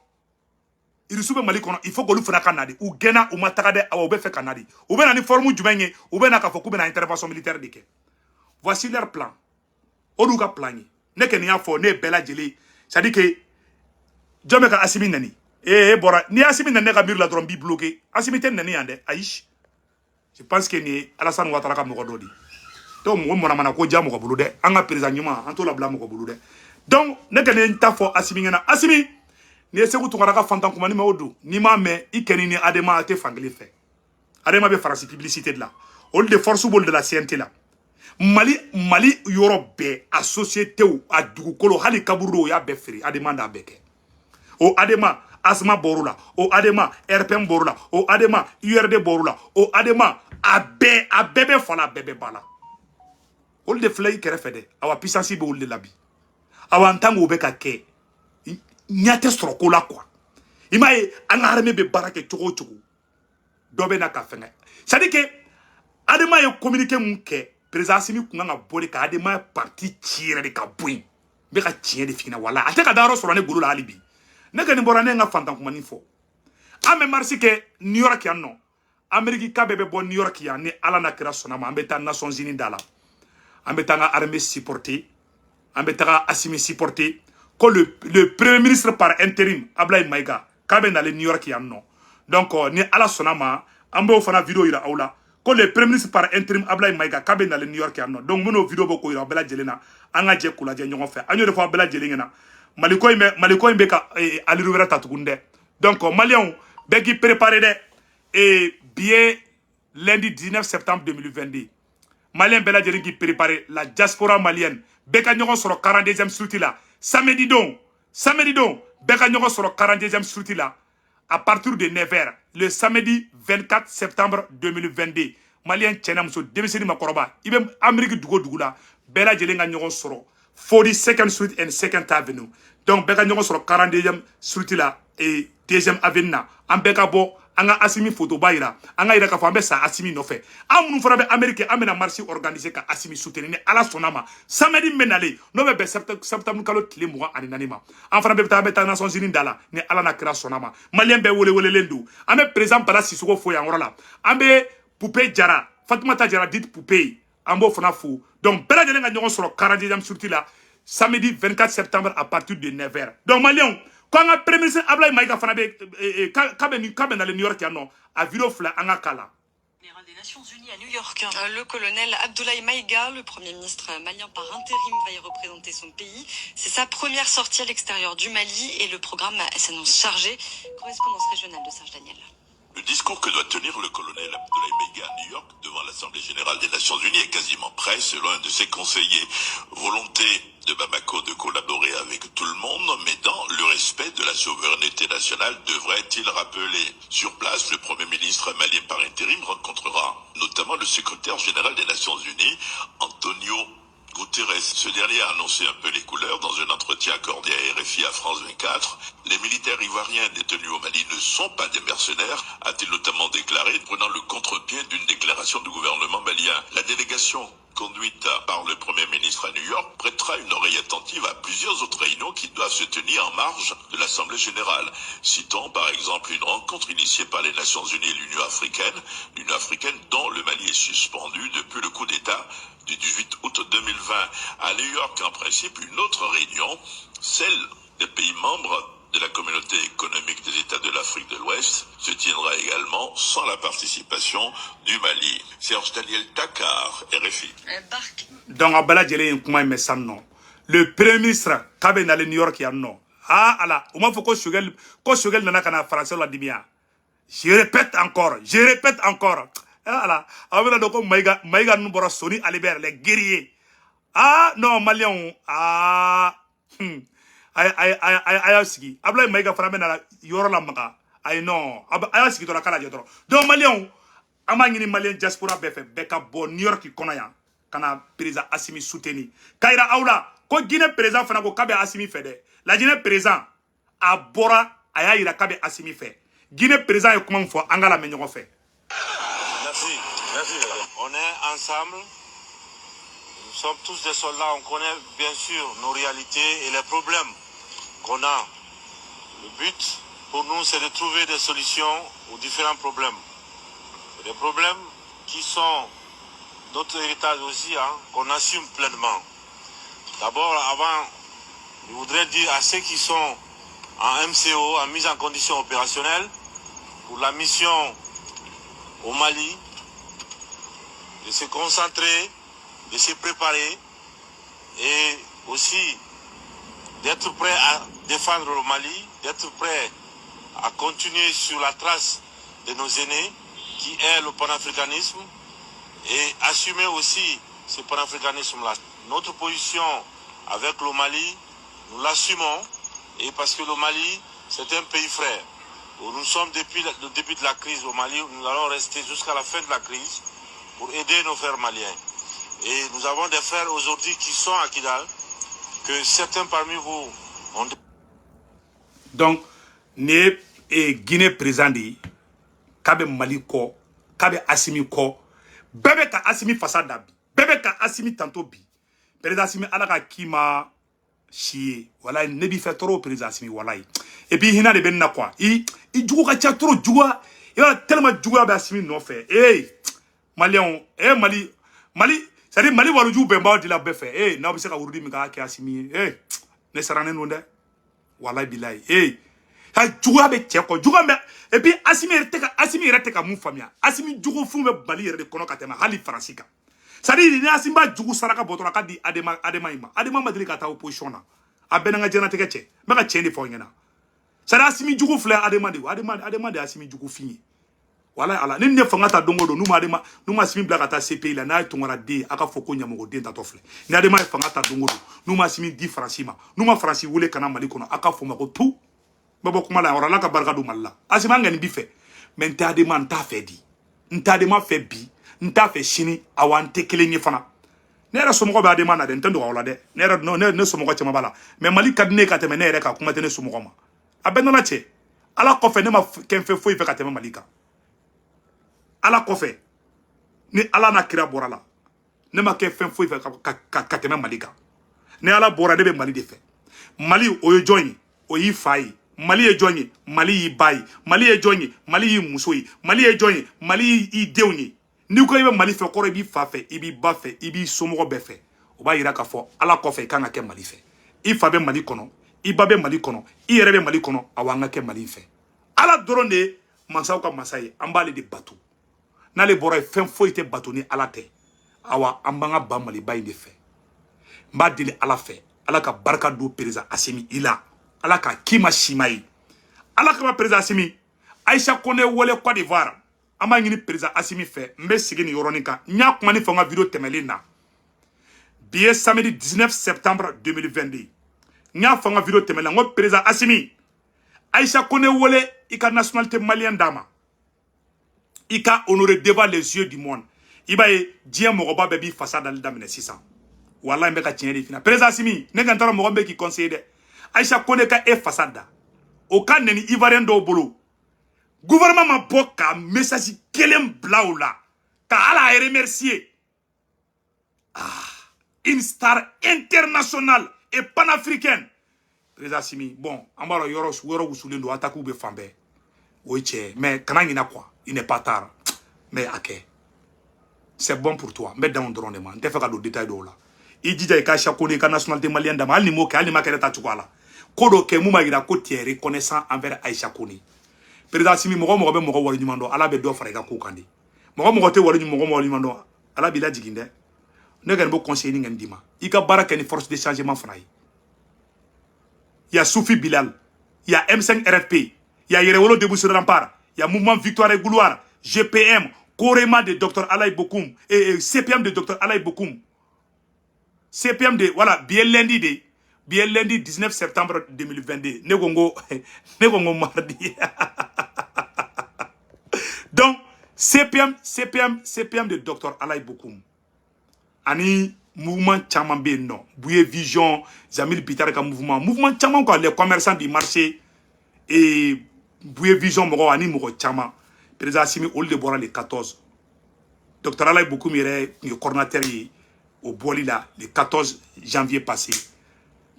Speaker 1: Irisiw bɛ Mali kɔnɔ. Il faut k'olu fana ka na de. U gɛnna, u ma taga dɛ. Awa, u bɛ fɛ ka na de. U bɛ na ni forme jumɛn ye? U bɛ na k'a fɔ k'u bɛ na intervention militaire de kɛ. Voici leur plan. O d'u ka plan ye. Ne kɔni y'a fɔ ne ye bɛɛ lajɛlen, c'est à dire que jɔn bɛ ka Asimi nɛni? Ee, e bɔra n'i ye Asimi nɛni ne ka miiri la dɔrɔn, n b'i bloqué. Asimi tɛ nɛni yan dɛ, ayi. Je pense que nin ye Alassane Ouattara ka mɔgɔ dɔ de ye. Donc mɔgɔ manamana ko diya mɔgɔ bolo dɛ. An ka président ɲuman, an t'o labila mɔgɔ bolo dɛ. Donc ne kɔni ye n ta fɔ Asimi ɲɛna. Asimi, n'i ye Segu Tunkara ka fantan kumani mɛn, o don n'i m'a mɛn, i kɛni ni ADEMA a tɛ fankelen fɛ. ADEMA bɛ Faransi publicité de la, olu de force b'olu de la CNT la. Mali yɔrɔ bɛɛ, a société, a dugukolo, hali kaburudo, o y'a bɛɛ feere. ADEMA d'a bɛɛ kɛ. O ADEMA, ASMA bɔr'o la, o ADEMA, RPM bɔr'o la, o ADEMA, URD bɔr'o la, o ADEMA, a bɛɛ, a bɛɛ bɛ fa la, a bɛɛ bɛ ba la. Olu de filɛ i kɛrɛfɛ dɛ. Awa, puissance bɛ olu de la bi. Awa, en tant que o bɛ ka kɛ, ɲɛ tɛ sɔrɔ ko la quoi. I m'a ye, an ka armée bɛ baara kɛ cogo o cogo, dɔ bɛ na ka fɛngɛ. C'est à dire que ADEMA ye communiqué mun kɛ, président Asimi kun kan ka bɔ de ka ADEMA parti ci yɛrɛ de ka bɔ yen. N bɛ ka tiɲɛ de f'i ɲɛna. Wala a tɛ ka da yɔrɔ sɔrɔ ne golo la hali bi. Ne kɔni bɔra, ne ye n ka fantan kumani fɔ. An bɛ marche kɛ New York yan nɔ. Amérique ka bɛɛ bɛ bɔ New York yan. Ni Ala n'a kira sɔnna ma, an bɛ taa Nations Unies da la, an bɛ taa an ka armée supporter, an bɛ taga Asimi supporter, ko le premier ministre par intérim Ablaye Maïga k'a bɛ nalen New York yan nɔ. Donc ni Ala sɔnna ma, an b'o fana vidéo yira aw la, ko le premier ministre par intérim Ablaye Maïga k'a bɛ nalen New York yan nɔ. Donc n bɛn'o vidéo bɔ k'o yira aw bɛɛ lajɛlen na. An ka jɛ k'o lajɛ ɲɔgɔn fɛ. An y'o de fɔ aw bɛɛ lajɛlen ɲɛna. Maliko in bɛ, Maliko in bɛ ka allure wɛrɛ ta tuguni dɛ. Donc Maliyɛnw bɛɛ k'i préparer dɛ. Et bi ye lundi 19 septembre 2022. Maliyɛn bɛɛ lajɛlen k'i préparer, la diaspora malienne bɛɛ ka ɲɔgɔn sɔrɔ 42e street la samedi don. Samedi don, bɛɛ ka ɲɔgɔn sɔrɔ 42e street la à partir de 9h le samedi 24 septembre 2022. Maliyɛn cɛ n'a muso, denmisɛnnin, makɔrɔba, i bɛ Amérique dugu o dugu la, bɛɛ lajɛlen ka ɲɔgɔn sɔrɔ 42nd Street and 2nd Avenue. Donc bɛɛ ka ɲɔgɔn sɔrɔ 42e street la et 2e avenue na. An bɛɛ ka bɔ, An ka Asimi photo ba yira, an ka yira k'a fɔ an bɛ sa Asimi nɔfɛ. An minnu fana bɛ Amérique, an bɛna marche organiser ka Asimi soutenir ni Ala sɔnna ma. Samedi min bɛ nalen, n'o bɛ bɛn septembre kalo tile 24 ma, an fana bɛ taa, an bɛ taa Nations Unies da la ni Ala n'a kira sɔnna ma. Maliyɛn bɛɛ wele welelen don. An bɛ président Bala Sisoko fo yan yɔrɔ la. An bɛ Poupée Jara, Fatumata Jara dite Poupée, an b'o fana fo. Donc bɛɛ lajɛlen ka ɲɔgɔn sɔrɔ 42e sortie la samedi 24 septembre à partir de 9h. Donc maliyɛnw, ko an ka premier ministre Ablaye Maïga fana bɛ k'a bɛ k'a bɛ nalen New York yan nɔ, a vidéo filɛ, an ka k'a la.
Speaker 6: Des Nations Unies à New York. Le colonel Abdoulaye Maïga, le premier ministre malien par intérim, va y représenter son pays. C'est sa première sortie à l'extérieur du Mali et le programme s'annonce chargé. Correspondance régionale de Serge Daniel.
Speaker 7: Le discours que doit tenir le colonel Abdoulaye Maïga à New York devant l'Assemblée générale des Nations Unies est quasiment prêt, selon un de ses conseillers. Volonté de Bamako de collaborer avec tout le monde, mais dans le respect de la souveraineté nationale, devrait-il rappeler. Sur place, le premier ministre malien par intérim rencontrera notamment le secrétaire général des Nations Unies, Antonio Guterres. Ce dernier a annoncé un peu les couleurs dans un entretien accordé à RFI à France 24. Les militaires ivoiriens détenus au Mali ne sont pas des mercenaires, a-t-il notamment déclaré, prenant le contre-pied d'une déclaration du gouvernement malien. La délégation conduite par le Premier ministre à New York prêtera une oreille attentive à plusieurs autres réunions qui doivent se tenir en marge de l'Assemblée générale. Citons par exemple une rencontre initiée par les Nations Unies et l'Union africaine, l'Union africaine dont le Mali est suspendu depuis le coup d'État du 18 août 2020. À New York, en principe, une autre réunion, celle des pays membres de la communauté économique des États de l'Afrique de l'Ouest, se tiendra également sans la participation du Mali. Serge Daniel, Dakar, RFI.
Speaker 1: Donc a bɛɛ lajɛlen ye kuma in mɛn sisan nɔ. Le premier ministre k'a bɛ nalen New York yan nɔ. Ah ala, u m'a fɔ ko Choguel, ko Choguel nana ka na français ladimi yan. Je répète encore, je répète encore. Ah ala, aw bɛna dɔn ko Maïga, Maïga ninnu bɔra Soni Alibert, les guerriers. Ah non, maliyɛnw, ah a a y'a sigi. Ablaye Maïga fana bɛ na yɔrɔ la maga. Ayi non, a y'a sigi dɔrɔn, k'a lajɛ dɔrɔn. Donc maliyɛnw, an b'a ɲini maliyɛn diaspora bɛɛ fɛ, bɛɛ ka bɔ New York kɔnɔ yan ka na président Asimi soutenir, k'a yira aw la ko Guinée président fana ko k'a bɛ Asimi fɛ dɛ. La Guinée président a bɔra, a y'a yira k'a bɛ Asimi fɛ. Guinée président ye kuma min fɔ, an ka lamɛn ɲɔgɔn fɛ.
Speaker 8: Merci, merci. On est ensemble. Nous sommes tous des soldats. On connaît bien sûr nos réalités et les problèmes qu'on a. Le but pour nous, c'est de trouver des solutions aux différents problèmes. Des problèmes qui sont notre héritage aussi, hein, qu'on assume pleinement. D'abord, avant, je voudrais dire à ceux qui sont en MCO, en mise en condition opérationnelle, pour la mission au Mali, de se concentrer, de se préparer et aussi d'être prêt à défendre le Mali, d'être prêt à continuer sur la trace de nos aînés, qui est le panafricanisme, et assumer aussi ce panafricanisme-là. Notre position avec le Mali, nous l'assumons, et parce que le Mali, c'est un pays frère. Où nous sommes depuis le début de la crise au Mali, nous allons rester jusqu'à la fin de la crise pour aider nos frères maliens. Et nous avons des frères aujourd'hui qui sont à Kidal, que certains parmi vous ont.
Speaker 1: Donc nin ye Guinée président de ye k'a bɛ Mali kɔ, k'a bɛ Asimi kɔ. Bɛɛ bɛ ka Asimi fasa da bi, bɛɛ bɛ ka Asimi tanto bi. Président Asimi, Ala ka k'i ma si ye. Walayi, ne b'i fɛ trop, président Asimi, walayi. Et puis hinɛ de bɛ nin na quoi. I jugu ka ca trop, juguya i b'a tellement juguya bɛ Asimi nɔfɛ. Ee maliyɛnw, ee Mali, Mali, c'est à dire Mali waluju bɛn b'aw de la bɛɛ fɛ. Ee n'aw bɛ se ka wurudi min k'a kɛ Asimi ye, ee ne sirannen don dɛ, walayi bilayi. Ee ka juguya bɛ cɛ kɔ, juguya bɛ. Et puis Asimi yɛrɛ tɛ ka, Asimi yɛrɛ tɛ ka mun faamuya. Asimi jugu fun bɛ Mali yɛrɛ de kɔnɔ ka tɛmɛ hali Faransi kan. C'est à dire ni Asimi b'a jugu saraka bɔ dɔrɔn a ka di Adema, Adema in ma. Adema ma deli ka taa opposition na. A bɛɛ n'an ka diɲɛlatigɛ cɛ, n bɛ ka tiɲɛ de fɔ aw ɲɛna. C'est à dire Asimi jugu filɛ, Adema de, Adema, Adema de ye Asimi jugu fin ye. Wala ala ni ne fanga ta don o don, n'u ma Adema, n'u ma Asimi bila ka taa CPI la, n'a ye Tunkara den, a ka fɔ ko ɲamɔgɔden tatɔ filɛ. Ni Adema ye fanga ta don o don, n'u ma Asimi di Faransi ma, n'u ma Faransi wele ka na Mali kɔnɔ, a ka fɔ ma ko tu n bɛ bɔ kuma la yan. Ala ka barika don Mali la. Asimi, an kɔni bi fɛ, mais n tɛ Adema, n t'a fɛ di, n tɛ Adema fɛ bi, n t'a fɛ sini. Awa n tɛ kelen ye fana. Ne yɛrɛ somɔgɔ bɛ Adema na dɛ, n tɛ dogo aw la dɛ. Ne yɛrɛ ne somɔgɔ caman b'a la, mais Mali ka di ne ye ka tɛmɛ ne yɛrɛ kan. Kuma tɛ ne somɔgɔ ma. A bɛɛ nana cɛ. Ala kɔfɛ, ne ma kɛ n fɛ foyi fɛ ka tɛmɛ Mali kan. Ala kɔfɛ, ni Ala n'a kira bɔra la, ne ma kɛ fɛn foyi fɛ ka tɛmɛ Mali kan. Ni Ala bɔra, ne bɛ Mali de fɛ. Mali, o ye jɔn ye? O y'i fa ye. Mali ye jɔn ye? Mali y'i ba ye. Mali ye jɔn ye? Mali y'i muso ye. Mali ye jɔn ye? Mali y'i denw ye. N'i ko i bɛ Mali fɛ, kɔrɔ i b'i fa fɛ, i b'i ba fɛ, i b'i somɔgɔ bɛɛ fɛ. O b'a yira k'a fɔ Ala kɔfɛ, i kan ka kɛ Mali fɛ. I fa bɛ Mali kɔnɔ, i ba bɛ Mali kɔnɔ, i yɛrɛ bɛ Mali kɔnɔ. Awa, an ka kɛ Mali fɛ. Ala dɔrɔn de ye mansaw ka masa ye, an b'ale de bato. N'ale bɔra yen, fɛn foyi tɛ bato ni Ala tɛ. Awa, an b'an ka ba Maliba in de fɛ. N b'a deli Ala fɛ, Ala ka barika don président Assimi i la, Ala ka k'i ma sima ye. Ala kama, président Assimi, Aïcha Kone wele Côte d'Ivoire. An b'a ɲini président Assimi fɛ. N bɛ sigi nin yɔrɔnin kan, n y'a kuma ni fɔ n ka vidéo tɛmɛlen na. Bi ye samedi 19 septembre 2022. N y'a fɔ n ka vidéo tɛmɛlen na, n ko président Assimi, Aïcha Kone wele, i ka nationalité malienne d'a ma, i ka honorer devant les yeux du monde. I b'a ye, diɲɛ mɔgɔba bɛɛ b'i fasa dali daminɛ sisan. Walahi, n bɛ ka tiɲɛ de f'i ɲɛna. Président Assimi, ne kan taara mɔgɔ min bɛ k'i conseiller dɛ. Aïcha Kone ka e fasa da, o ka nɛni Ivoirien dɔw bolo. Gouvernement ma bɔ ka message kelen bila o la ka Ala remercier. Ah, une star internationale et panafricaine. Président Assimi, bon, an b'a dɔn yɔrɔ yɔrɔ wusulen don, attaque bɛ fan bɛɛ, o ye tiɲɛ ye, mais kana ɲina quoi, il n'est pas tard. Mais a kɛ, c'est bon pour toi. N bɛ dan o dɔrɔn de ma, n tɛ fɛ ka don détail dɔw la. I jija i ka Aïcha Kone i ka nationalité malienne d'a ma. Hali ni m'o kɛ, hali ni ma kɛ ne ta cogoya la, ko dɔ kɛ mun b'a yira ko tu es reconnaissant envers Aïcha Kone. Président Assimi, mɔgɔ mɔgɔ bɛ mɔgɔ waleɲuman dɔn, Ala bɛ dɔ fara i ka ko kan de. Mɔgɔ mɔgɔ tɛ wale mɔgɔ waleɲuman dɔn, Ala b'i lajigin dɛ. Ne kɔni b'o conseil ni kɔni d'i ma, i ka baara kɛ ni force de changement fana ye. Il y a Soufi Bilal, il y a M5 RFP, il y a Yerewolo Debout sur le Rempart, il y a Mouvement Victoire et Gloire, GPM, Korema de Dr Alaï Bokoum, et CPM de Dr Alaï Bokoum. CPM de, voilà, bien lundi de, bien lundi 19 septembre 2022. Ne ko ne ko mardi. Donc, CPM, CPM, CPM de Dr Alaï Bokoum. Ani mouvement caman bɛ yen nɔ, Bouye Vision, Zamil Bitar ka mouvement, mouvement caman quoi, les commerçants du marché et Bouye Vision mɔgɔw ani mɔgɔ caman. Président Assimi, olu de bɔra le 14. Dr Alaï Bokoum yɛrɛ tun ye coordinateur ye o bɔli la le 14 janvier passé.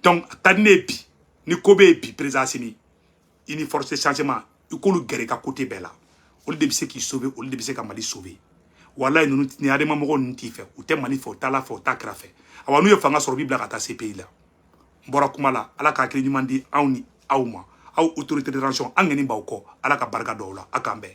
Speaker 1: Donc a ka di ne ye bi, ni ko bɛ yen bi, président Assimi, i ni force de changement, i k'olu gɛrɛ i ka côté bɛɛ la. Olu de bɛ se k'i sauver, olu de bɛ se ka Mali sauver. Walayi, ninnu ni adama mɔgɔw ninnu t'i fɛ, u tɛ Mali fɛ, u t'a la fɛ, u t'a kɛrɛfɛ. Awa, n'u ye fanga sɔrɔ, u b'i bila ka taa CPI la. N bɔra kuma la. Ala ka hakili ɲuman di anw ni aw ma, aw autorité de transition, an ŋani b'aw kɔ. Ala ka barika dɔw la. A k'an bɛn.